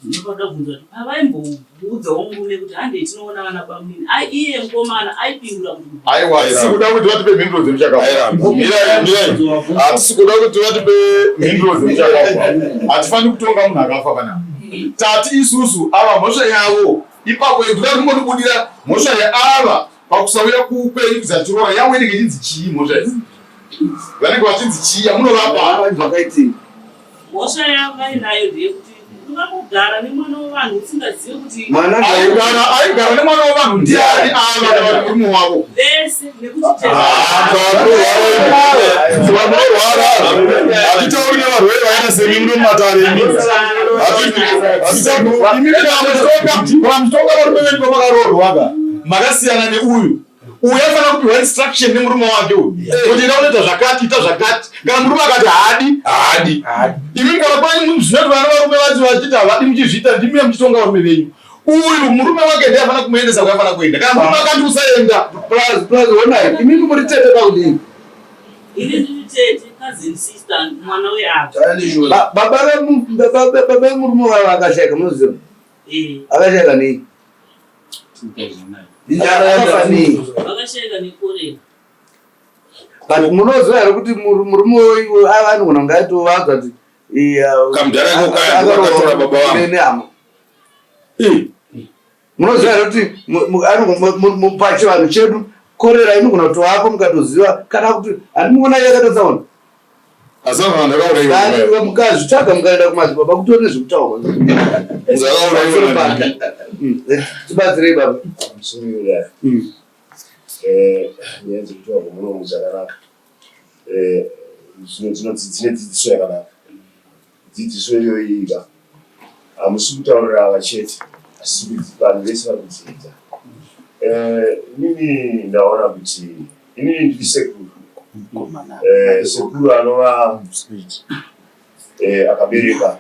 ndinopada kubvunza kuti pavaimboudzawo murume kuti handei tinoona vana bamunini ai iye mukomana aipindura kuti Aiwa, hatisi kuda kuti vatipe mhinduro dzemuchakabva. Mirai, mirai. Hatisi kuda kuti vatipe mhinduro dzemuchakabva. Hatifaniri kutonga munhu akafa kana. Tati isusu ava mhosva yavo ipapo ndoda kuti mungondibudira mhosva yaava pakusauya kuupenyu kuzachiroora yavo inenge ichinzi chii mhosva idzi? Vanenge vachinzi chii yamunovapa? Zvakaitika. Mhosva yavainayo ndeyekuti ungangogara nemwana wevanhu usingazive kuti Mwana Aigara aigara nemwana wevanhu ndiani ava kana kuti murume wavo? vese nekuti Vanorwara hatitauri nevarwere vakaita semi muno mumatare imi. Imi kana muchitonga varume venyu pamakaroorwa ka makasiyana neuyu uyu aifanira kupiwa instruction nemurume wake uyu kuti ida kunoita zvakati ita zvakati kana murume akati haadi haadi imi kana kwenyu zvinoti vana varume vacho vachiti havadi muchizviita ndimi muchitonga varume venyu uyu murume wake ndiye afanira kumuendesa kwaaifanira kuenda kana murume akati usaenda Plus plus ona imimi muri tete pakudini? ini ndiri tete cousin sister mwana weava Baba vemu baba baba vemurume wavo akashaika munoziva. Eh, Akashaika nei? Akafa nei? vakashaika nekorera But munoziva here kuti murume uyu ava anogona kunge aitovaudza kuti Kamudhara iko kaya ndokakatora baba vangu. nehama. Munoziva here kuti pachivanhu chedu korera inogona kutovapo mukatoziva kana kuti handimuona yakatotsaona. Asi vanhu ndakauraiwa. Mukazvitsvaga mukaenda kumadzibaba kutori nezvekutaurwa. Ndakauraiwa. Tibatsirei baba. Musungura. Nyaya dzekutaurwa munomu dzakanaka. Dzine dzidziso yakanaka. Dzidziso iyoyi ka hamusi kutaurira ava chete asi kuti vanhu vese vari kudzidza. Inini ndaona kuti inini ndiri sekuru. Sekuru anova akabereka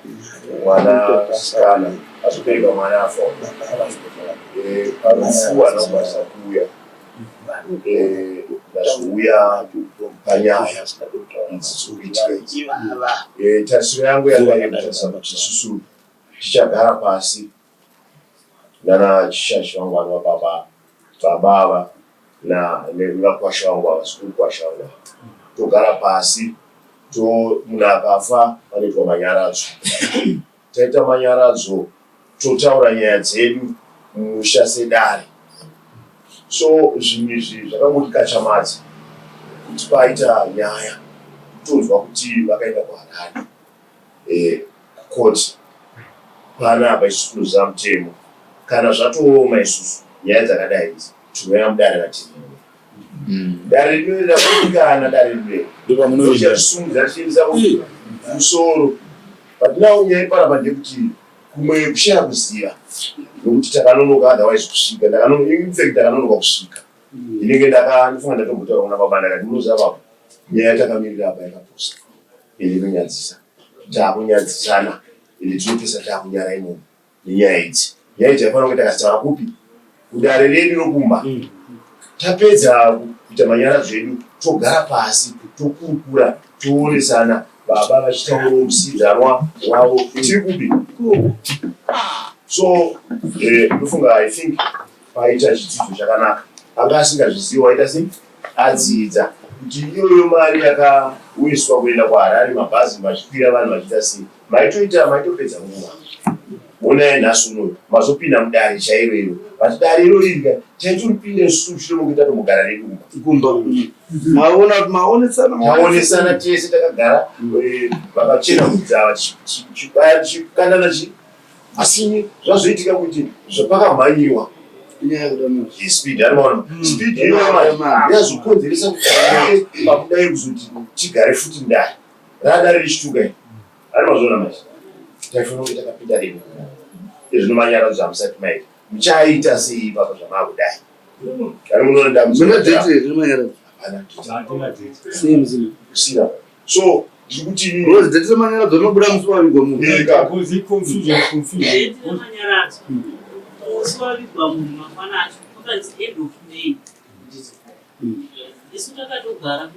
mwana sikana azobereka mwana afa. Parufu haana kukwanisa kuuya. Ndazouya panyaya idzi dziri kuitika idzi. Tarisiro yangu yanga iri yekutarisa kuti isusu tichagara pasi nana chishashi vangu vanova baba baba ava nevakwasha vangu ava sekuru kwasha vangu ava. Togara pasi to munhu akafa panoitwa manyaradzo. Taita manyaradzo totaura nyaya dzedu mumusha sedare. So zvinhu izvi zvakangotikatyamadza kuti paita nyaya kutonzwa kuti vakaenda kuHarare eh, kucourt panapa isusu tinoziva mutemo kana zvatooma isusu nyaya dzakadai idzi tinouya mudare ratirimo Dare rino rakundikana dare rino. Ndopamunoisumudza tichiendesa kumusoro. But now nyaya iparapa ndeyekuti kumwe kushaya kuziva nokuti takanonoka otherwise kusvika ndakanonoka in fact ndakanonoka kusvika inenge ndaka ndifunga ndatombotaura kuna baba ndakati munoziva baba nyaya yatakamirira apa yakapusa ende inonyadzisa taakunyadzisana ende tinopesa taakunyara imomo nenyaya idzi. Nyaya idzi taifanira kunge takadzitaura kupi? Kudare redu rokumba. Tapedza kuita manyaradzo edu togara pasi tokurukura toonesana baba vachitaurawo musiidzanwa wavo tiri kupi? So eh, ndofunga I think paita chidzidzo chakanaka. Anga asingazvizivi waita sei? Adzidza kuti iyoyo mari yakawiswa kuenda kuHarare mabhazi vachikwira vanhu vachiita sei? Maitoita maitopedza nguva. Honai nhasi unoyu mazopinda mudare chairo iro. But dare iro riri ka taitoripinda isusu mushure mokunge tatombogara redu kumba. Kumba. Maona kuti maonesana Taonesana tese takagara eh, vakachena vhudzi ava tichibaya tichikandana chi asi zvazoitika kuti zvapakamhanyiwa Inyaya yekuda mari. speed ari maona speed iyoyo manje yazokonzeresa kuti pakudai kuzoti tigare futi mudare Radare richituka iri. Ari mazviona manje. Taifanira kunge takapinda rini. Ezvino manyaradzo hamusati maita. Muchaita sei ipapa zvamaakudai? Ari munoona dambudziko. Muna date here manyaradzo? Hapana date. Sei musina? Kusina. So ndiri kuti inini. Because date remanyaradzo rinobuda musi wavigwa munhu. Eka. Because he confusion, confusion. Date remanyaradzo musi wavigwa munhu mangwana acho kwakanzi end of May. Isu takatogara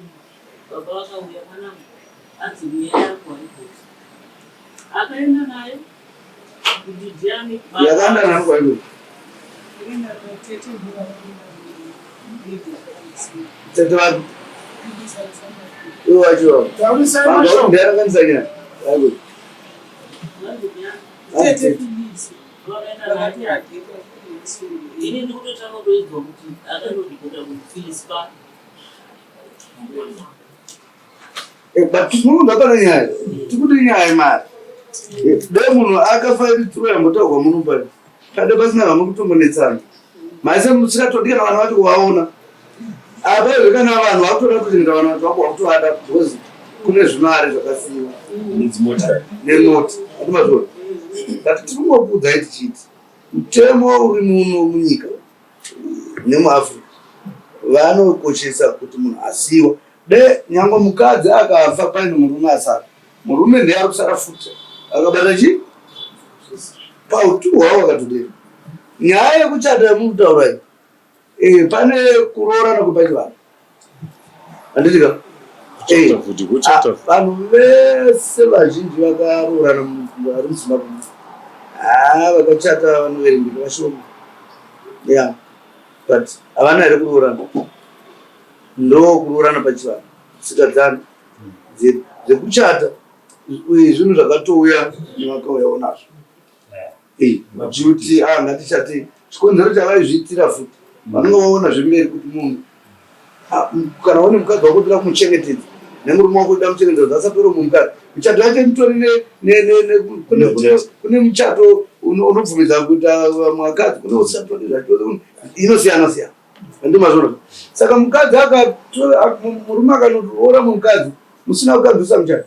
baba vakauya mwanangu anzi mweya yako haigoti. Akaenda nayo kuti ndiani Yakaenda nani kwaigoti? Tete vapi? Ivo vacho vava. Ndiarakanisa nyaya. Haigoti. Tete Filisi. Ini ndikutotanga kutoidzwa kuti akandoripota kuti Phyllis pa Eh, but munhu hapana nyaya tikuti nyaya yemari eh, dai munhu akafa iri tsuro yambotaurwa muno pari pade pasina vamwe kutombonetsana maise musikatodi kana vana vacho kuvaona apa izvo kana vanhu vakutoda kutochengeta vana vacho vako vakutovada because kune zvimari zvakasiiwa nemota atimazviona but tiri kungokuudzai tichiti mutemo uri muno munyika nemuafrica vanokoshesa kuti munhu asiiwa de nyange mukadzi akafa paine murume asara murume ndiye ari kusara futi akabata chii pautu hwavo vakatodero nyaya yekuchata yamukutaura iyi Eh, pane kuroorana kwepachivanhu handiti ka Eh, ah, vanhu vese vazhinji vakaroorana vari muzimbabwe ah, vakachata vanoverengeka vashoma ya but havana here kuroorana ndo kuroorana pachivanhu tsika dzani dzekuchata zvinhu zvakatouya nevakauyawo nazvo Vachiuti ah ngatichate chikonzero chavaizviitira futi vanenge vaona zvemberi kuti munhu ah, kana une mukadzi wako toda kumuchengetedza nemurume wako toda kumuchengetedza asatore mumwe mukadzi michato yacho itori kune muchato unobvumidza kuita vamwe vakadzi kune usatori zvacho inosiyana siyana ndimazvona saka mukadzi akatora murume akanotora mukadzi musina kukabvisa muchato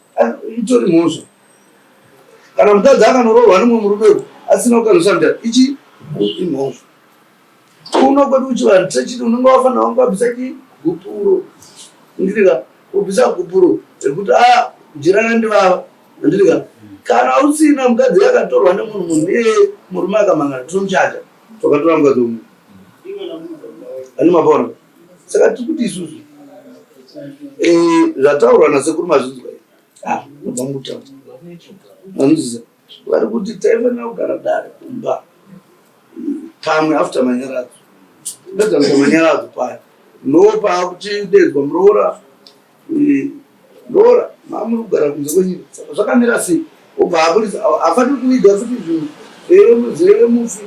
itori mhosva Kana mukadzi akanoroorwa nemumwe murume asina kukanisa mutatu ichi imhosva. Kuno kwedu kuchivanhu techiti unenge wafanira kunge wabvisa chi gupuro. Ndirika kubvisa gupuro rekuti a jira randivava. Ndirika kana usina mukadzi akatorwa nemunhu munhu iyeye murume akamangana tinomuchaja tokatora mukadzi wemunhu. Ani mapona. Saka tiri kuti isusu eh zvataurwa nasekuru mazvinzwa. Ah, Vanozviziva vari kuti taifanira kugara dare kumba pamwe after manyaradzo pedza kuita manyaradzo paya ndopaakuchidedzwa muroora Ndora mamuri kugara kunze kwenyika saka zvakamira sei obva aburitsa hafaniri kuviga futi zvinhu zvemufi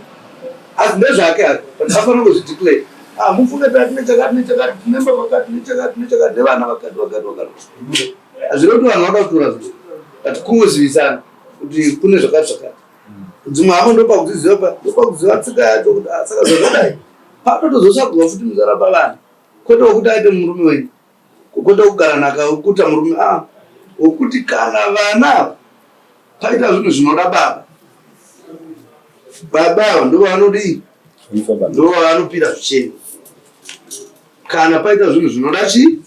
asi ndezvake hake but afanira kuzvideclare ah mufunge tati nechakati nechakati tinemba vakati nechakati nechakati nevana vakati vakati vakati hazvina kuti vanhu vakatora zvinhu but kungozivisana kuti kune zvakati zvakati dzimwe hama ndopakuziziva pa ndopakuziva tsika yacho kuti ah, saka zvakadai patotozotsvagwa futi musara pavana kwete wekuti aite murume wenyu kwete kugara nhaka wekuta murume ah wekuti kana vana paita zvinhu zvinoda baba baba ava ndo vanodii ndo vanopira zvicheni kana paita zvinhu zvinoda chii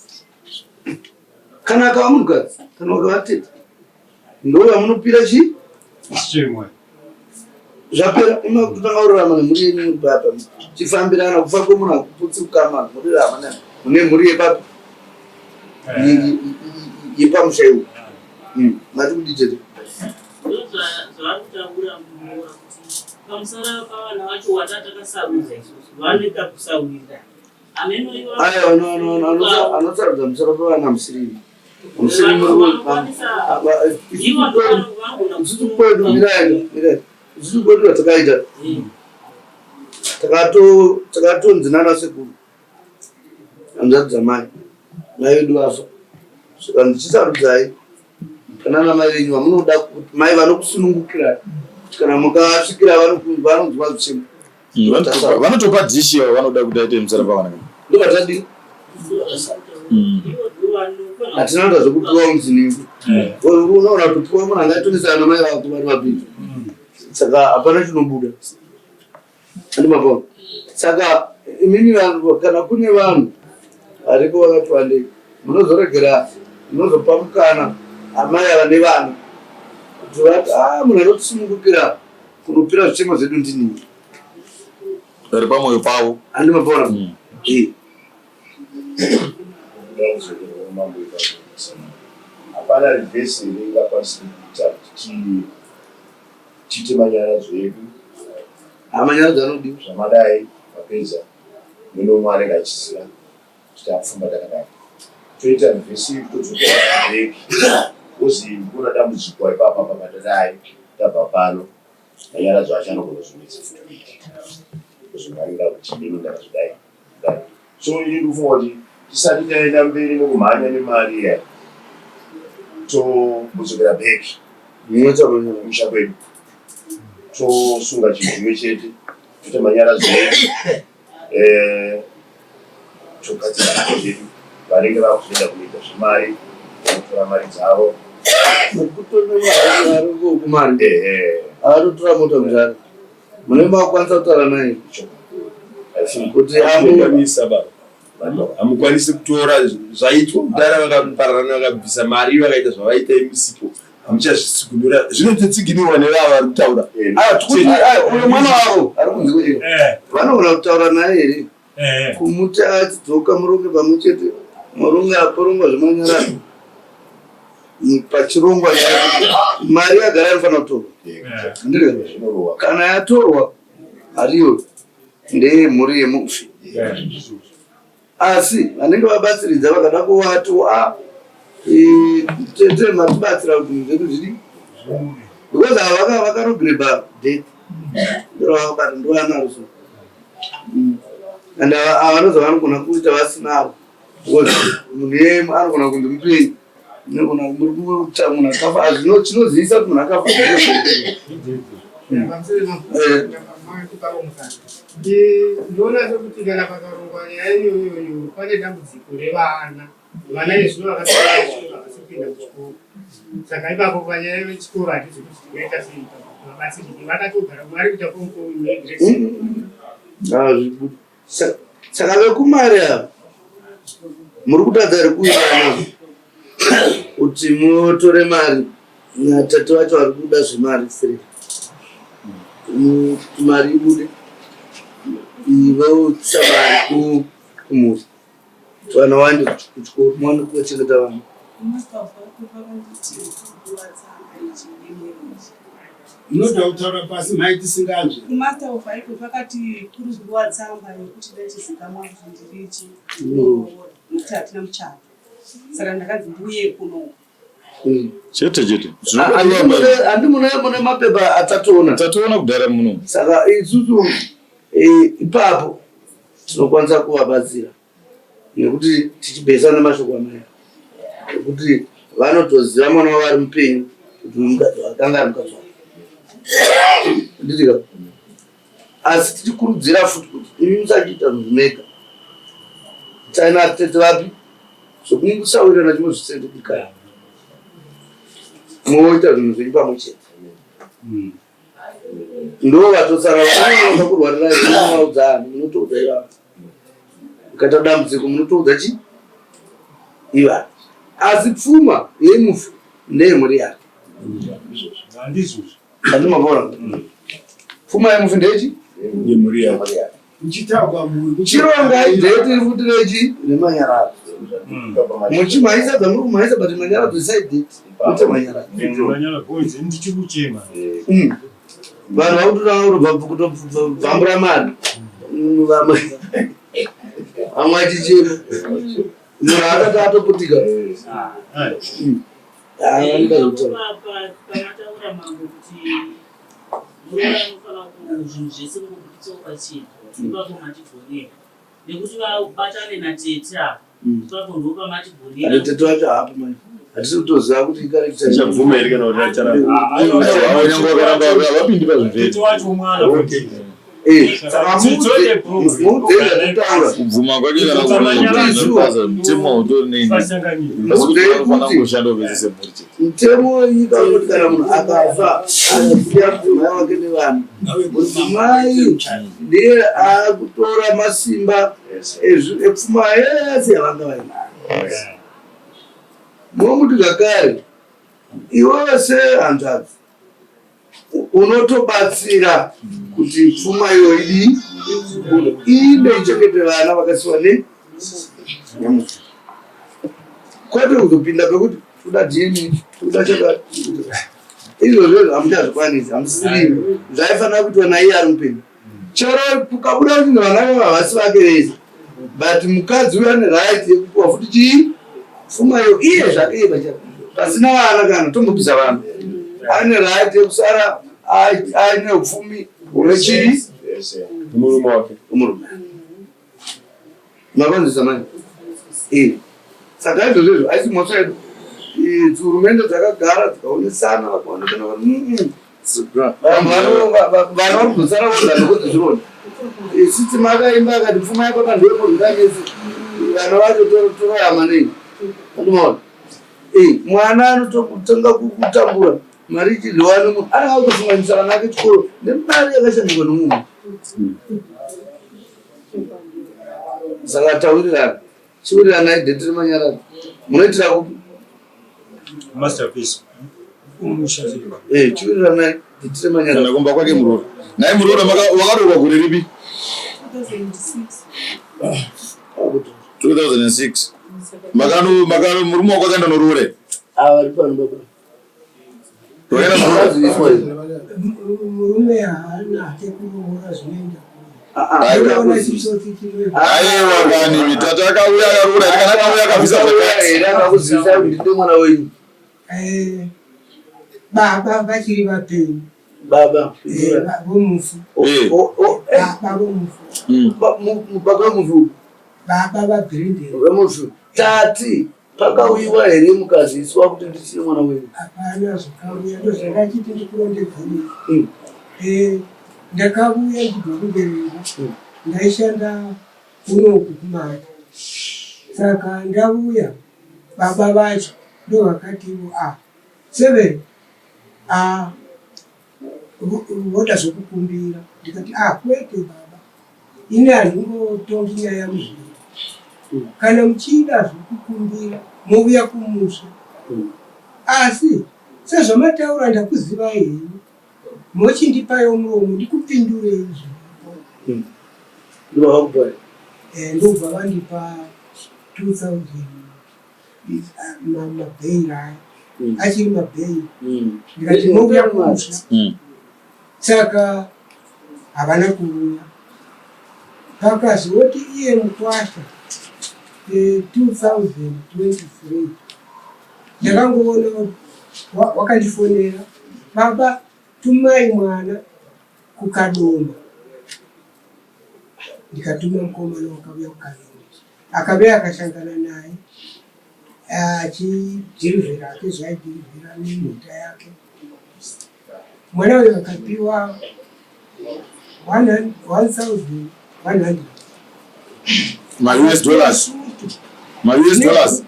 kana akava munhukadzi kana wakava tete ndovamunopira chii zvapera ima kutotanga kurarama nemhuri yenyu muri papa chifambirana kufa kwemunhu hakuputsi ukama murirama mune mhuri yepapi yepamusha iwo hmm, mati kudii tete zvavari kutaura muroora kuti pamusara pavana vacho watatakasarudza isusu vanoita kusawirira Aya anosarudza musoro pevana musirimi. Musirimi isusu kwedu mirai mirai isusu kwedu ratakaita takatonzi nana sekuru hanzvadzi dzamai mai vedu vafa saka ndichisarudzai kana namai venyu vamunoda kuti mai vanokusunungukirai kuti kana mukasvikira vanonzwa zvichemo Mm, vanotopa dish yavo vanoda kuti aite musara pavana ndovatadi mm. hatina kuita zvekupiwa kunzi eh. unoona kupiwa munhu angatonesana namai vako vari vapiki mm. saka hapana chinobuda andimapona saka imimi vanhu kana kune vanhu variko vakati wandei munozoregera munozopa mukana amai ava nevana kuti vati a ah, munhu anotisunungukira Kunopira zvichemo zvedu ndini. Vari pamoyo pavo. Andi mapora. Mm. Eh. Hapana reverse here ingakwanisa kuita kuti tiite manyaradzo edu. Manyaradzo anodiwa. Zvamadai mapedza munomwe anenge achiziva kuti takufamba takadai toita reverse todzokera back because ndikuona dambudziko ipapa papa tadai tabva pano manyaradzo acho anogona kuzonetsa futi kuita kuzomhanyira kuti inini ndakazodai dai so ini ndikufunga kuti tisati taenda mberi nokumhanya nemari iya tokudzokera back kumusha kwedu tosunga chinhu chimwe chete toita manyaradzo edu Eh, togadzira zvedu vanenge vakuzoenda kunoita zvemari vanotora mari dzavo kumari atotora mota kudhara mune makwanisa kutaura naye kuti amisa baba hamukwanisi kutora zvaitwa kudhara vakapararana vakabvisa mari vakaita zvavaita imisipo hamuchazvisikunura zvinototsiginirwa nevava vari kutaura eh, ah, uyo mwana wavo ari kunze kwenyika eh. vanogona kutaura naye here eh. kumuti achidzoka muronge pamwe chete muronge aporongwa zvemanyarano pachirongwa mari yagara inofanira kutorwa ndiro kana yatorwa hariyo ndeyemhuri yemufi Asi vanenge vabatsiridza vakada kuvati a e, tete matibatsira kuti zvinhu zvedu zvidi because ava vakanogreba death ndovakabata ndovanaro so mm. and ava vanoza vanogona kuita vasinavo because munhu iyeye anogona kunzi mupenyu inogona muri kuita munhu akafa azvino chinozivisa kuti munhu akafa Ndinoona sekuti kana pakarongwa nyaya iyoyoyo pane dambudziko revana vana izvo vakasiyana havasi kupinda kuchikoro saka ipapo panyaya yechikoro hatizi kuti tingaita sei vabatsirike vakatogara vari kuita konkoazvibudi Saka vekumari ava muri kutadza here kuwirirana kuti mutore mari natate vacho vari kuda zvemari siri mari ibude voisa mari kumhuri vana vaende kuchikoro muwane kuchengeta vana. Munoda kutaura pasi mhai tisinganzwe. Kumaster of High Court vakati kuri kudiwa tsamba yekuti dai chizikamwa kuti ndiri chi muroora nokuti hatina muchato. Saka ndakanzi ndiuye kuno. Chete chete. Handi mune mune mapepa atatoona. Tatoona kudhara muno. Saka isusu eh, ipapo tinokwanisa kuvabatsira nekuti tichibhesa nemashoko amai ekuti vanotoziva mwana wavo ari mupenyu kuti mukadzi wake anga ari mukadzi wake. Nditika asi tichikurudzira futi kuti imi musachiita zvinhu mega. China tete vapi zvokungosawirirana chimozvisendekikaya moita zvinhu zvenyu pamwe chete hmm. ndo vatosara vanonoka kurwarira munovaudza ani munotoudza ivavo ukaita dambudziko munotoudza chi ivavo asi pfuma yemufi ndeyemhuri yake andimavona pfuma yemufi ndechi yemhuri yake Chirongai date futi rechi remanyaradzo. Muchimhanyisa dzamuri kumhanyisa but manyaradzo isai date. Muite manyaradzo. Mm. Vanhu vakutoda kutobva kutobvambura mari. Mm, vamwe vamwe achichema. Munhu akati atoputika. Mm. Ah, vanoda zvekutaura. Pamataura mambo kuti Muroora anofanira ku zvinhu zvese kungobuditsawo pachena ipapo matigonera nekuti vabatane natete ava mm. ipapo ndo pamatigonera Ati tete wacho haapo manje. Hatisi kutoziva kuti ikarekita. Achabvuma here kana kuti acharamba. Ah, Nyangwe vakaramba havapindi pazvinhu Tete wacho mwana Eh, saka muudze muudze zvatotaura. Kubvuma kwake kana kuramba mutemo hautori nei. Asi kuti vanofanira kungoshanda vese semhuri chete. Mutemo wenyika unoti kana munhu akafa akasiya mudzimai wake nevana, mudzimai ndiye akutora masimba epfuma yese yavanga vainayo. Momuti zvakare iwewe sehanzvadzi unotobatsira kuti pfuma iyoyo idii iinde ichengete vana vakasiwa ne nemufi kwete kuzopinda pekuti toda dna toda chakati izvozvo hamuchazvikwanisi hamusisiri zvaifanira kuitwa naiye ari mupenyu chero kukabuda kuti vana vavo havasi vake vese but mukadzi uyo ane right yekupiwa futi chii pfuma iyo iye zvake iye pachake pasina vana kana tombobvisa vana ane right yekusara aine upfumi hwechii murume wake murume Mavanzisa manje. Eh. Saka izvozvo izvo haisi mhosva yedu. Eh, Hurumende dzakagara dzikaonesana vakaonekana vari mm. Vanhu vano vari kuzosara voga nokuti zvironda. Eh, Sitsi makaimba akati pfuma yako ndoyekurwira mese. Vana vacho torayama nei? Andimaona. Eh, mwana anototanga kutambura mari ichidyiwa nemunhu anenge akutofunganisa vana vake chikoro nemari yakashandiswa nemunhu. Saka tawirirana. Chiwiriranai date remanyaradzo. Munoitira kupi? Masterpiece. Umusha zviri. Eh, chiwiriranai date remanyaradzo. Kana kumba kwake muroora. Naye muroora wakaroorwa gore ripi? 2006. 2006. Makano makano murume wako akaenda noroora. Ava vari pano baba. Murume haana hake kuroora zvinoenda Aiwa kani mitatu akauya akaroora kana akauya akabvisa zvakati. Akakuzivisa kuti ndine mwana wenyu. Eh, baba vachiri vapenyu. Baba eh, vomufu. Eh. Baba vomufu. Hmm. Baba vomufu. Baba vaBrendon. Vomufu. Tati Pakauyiwa here mukaziiswa kuti ndisiri mwana wenyu? Hapana zvakauya ndozvandachiti ndikurondedzerei. Mm. Eh, ndakauya ndibva kuBerera mm. ndaishanda kunoku kumata saka ndauya baba vacho ndovakativo a ah, seven a ah, voda zvekukumbira ndikati ah kwete baba ini handingotongi nyaya muzviri kana muchida zvekukumbira mouya kumusha asi sezvamataura ndakuzivai henyu mochindipaiwo muromo ndikupindurei zviripo eh, ndobva vandipa 2000 mabheiri aya mm. achiri mabheiri mm. ndikati mouya kumusha mm. saka havana kuuya pakazoti iye mukwasha 2023 ndakangoona wakandifonera, baba tumai mwana kuKadoma. Ndikatuma mukomana, wakauya kuKadoma, akauya akashangana naye achidhirivhera ake zvaidhirivhera nemota yake. Mwana uyo akapiwa 1100 Ma-US dollars, ma-US dollars.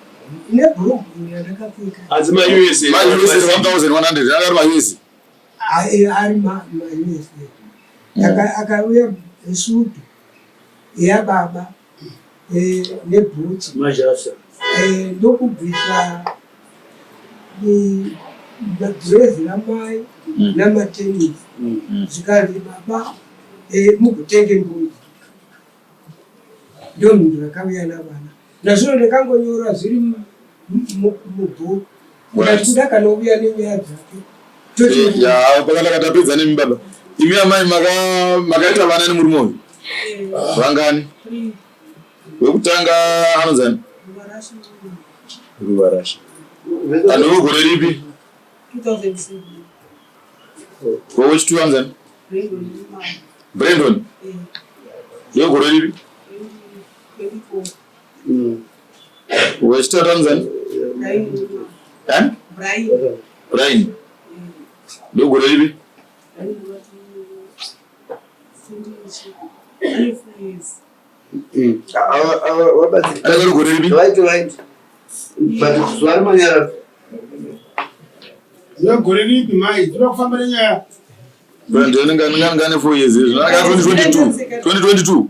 Nebhurugwa yandakapfeka. Asi ma-US? Ma-US 1100 akari ma-US. Ari ma-US. Akauya sutu yababa nebhutsu. Majasa. Ndokubvisa dhirezi ramai namatenisi, zvikanzi baba mugotenge mbudzi. Ndo mhinduro rakauya navana. Nazvino ndakangonyora zviri mubhuku, ndikati kuda kanouya nenyaya dzake. Ya, pakanaka, tapedza nemi baba. Imi amai, makaita vana nemurume uyu vangani? Wekutanga anonzani? Ruva Rasha. Andiwo gore ripi? 2007. Wechitwo anonzani? Brandon. Ndiwo gore ripi? 24. Wechitatu anonzani? Eh? Brian. Brian. Ndiwo gore ripi? Ane 4 years. Anenge gore ripi? Vaiti vaiti, but zuva remanyara. Ziva gore ripi mai, dzinoda kufamba nenyaya. Brandon ane 4 years izvo. Aka 2022. 2022.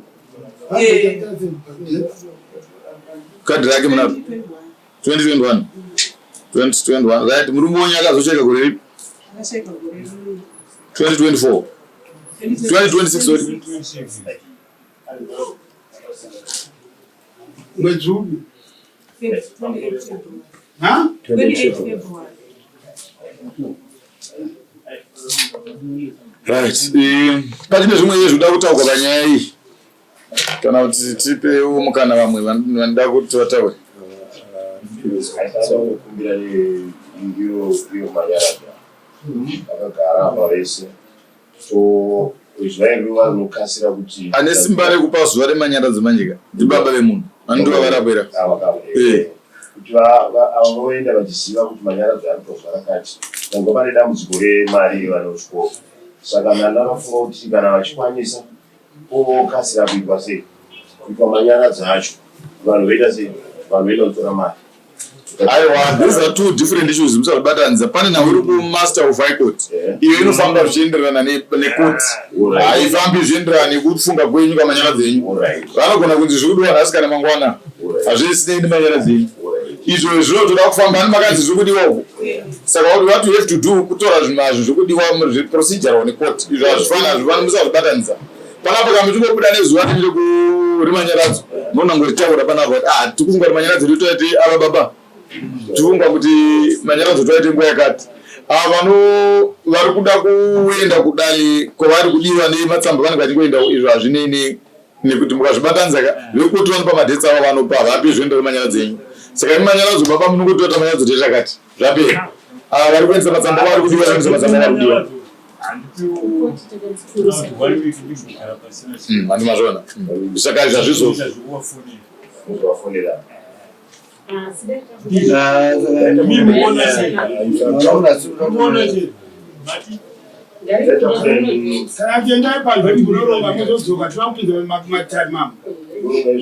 Kadhi rake munaro? 2021. 2021. Right, murume wenyu akazocheka gore ripi? Akasheka gore 2024. 2026, sorry. Mwedzi upi? 28 February. Ha? 28 February. Right. Pachine zvimwe zvinoda kutaurwa panyaya iyi, kana kuti tipewo mukana vamwe vanoda kuti vataure? Kumbira iyo iyo manyaradzo vakagara apa vese, so zuva iri rinokasira kuti Ane simba rekupa zuva remanyaradzo manje ndibaba vemunhu vanondova varapwera. Kuti avo voenda vachiziva kuti manyaradzo ari kuitwa zuva rakati. Nangwa pane dambudziko remari yevana vechikoro, saka ndandakafunga kuti kana vachikwanisa povokasira kuitwa sei, kuitwa manyaradzo acho, vanhu voita sei, vanhu voenda kutora mari. Aiwa, these are two different issues, musabatanidza. Pane nhau iri kumaster of high court, iyo inofamba zvichienderana necourt, haifambi zvichienderana nekufunga kwenyu kamanyaradzo enyu. Vanogona kunzi zviri kudiwa nhasi kana mangwana, hazvisinei nemanyaradzo enyu. Izvo zvinotoda kufamba ani makanzi zviri kudiwa uku. Saka what you have to do kutora zvinhu azvo zviri kudiwa procedural necourt. Izvo hazvifani, hazvifani, musazvibatanidza panapa. Kana muchingobuda nezuva riri remanyaradzo, munongoritaura panapa kuti ah, tikufunga kuti manyaradzo toite ava baba, tifunga kuti manyaradzo toite nguva yakati. Ava vano vari kuda kuenda kudare kwavari kudiwa nematsamba vanenge vachingoenda. Izvo hazvinei nekuti mukazvibatanidza ka. Vekuti vanopa madates avo vanopa havapi zvoenda remanyaradzo enyu. Saka imi manyaradzo baba munongotora manyaradzo toita zvapera. Ava vari kuendesa matsamba vari kudiwa, vaendesa matsamba vari kudiwa. Handi mazvona? Saka izvi hazvizo Kuzovafonera. Saka tiendai panze, munoronga, muzodzoka, tiva kupinza matari mamo.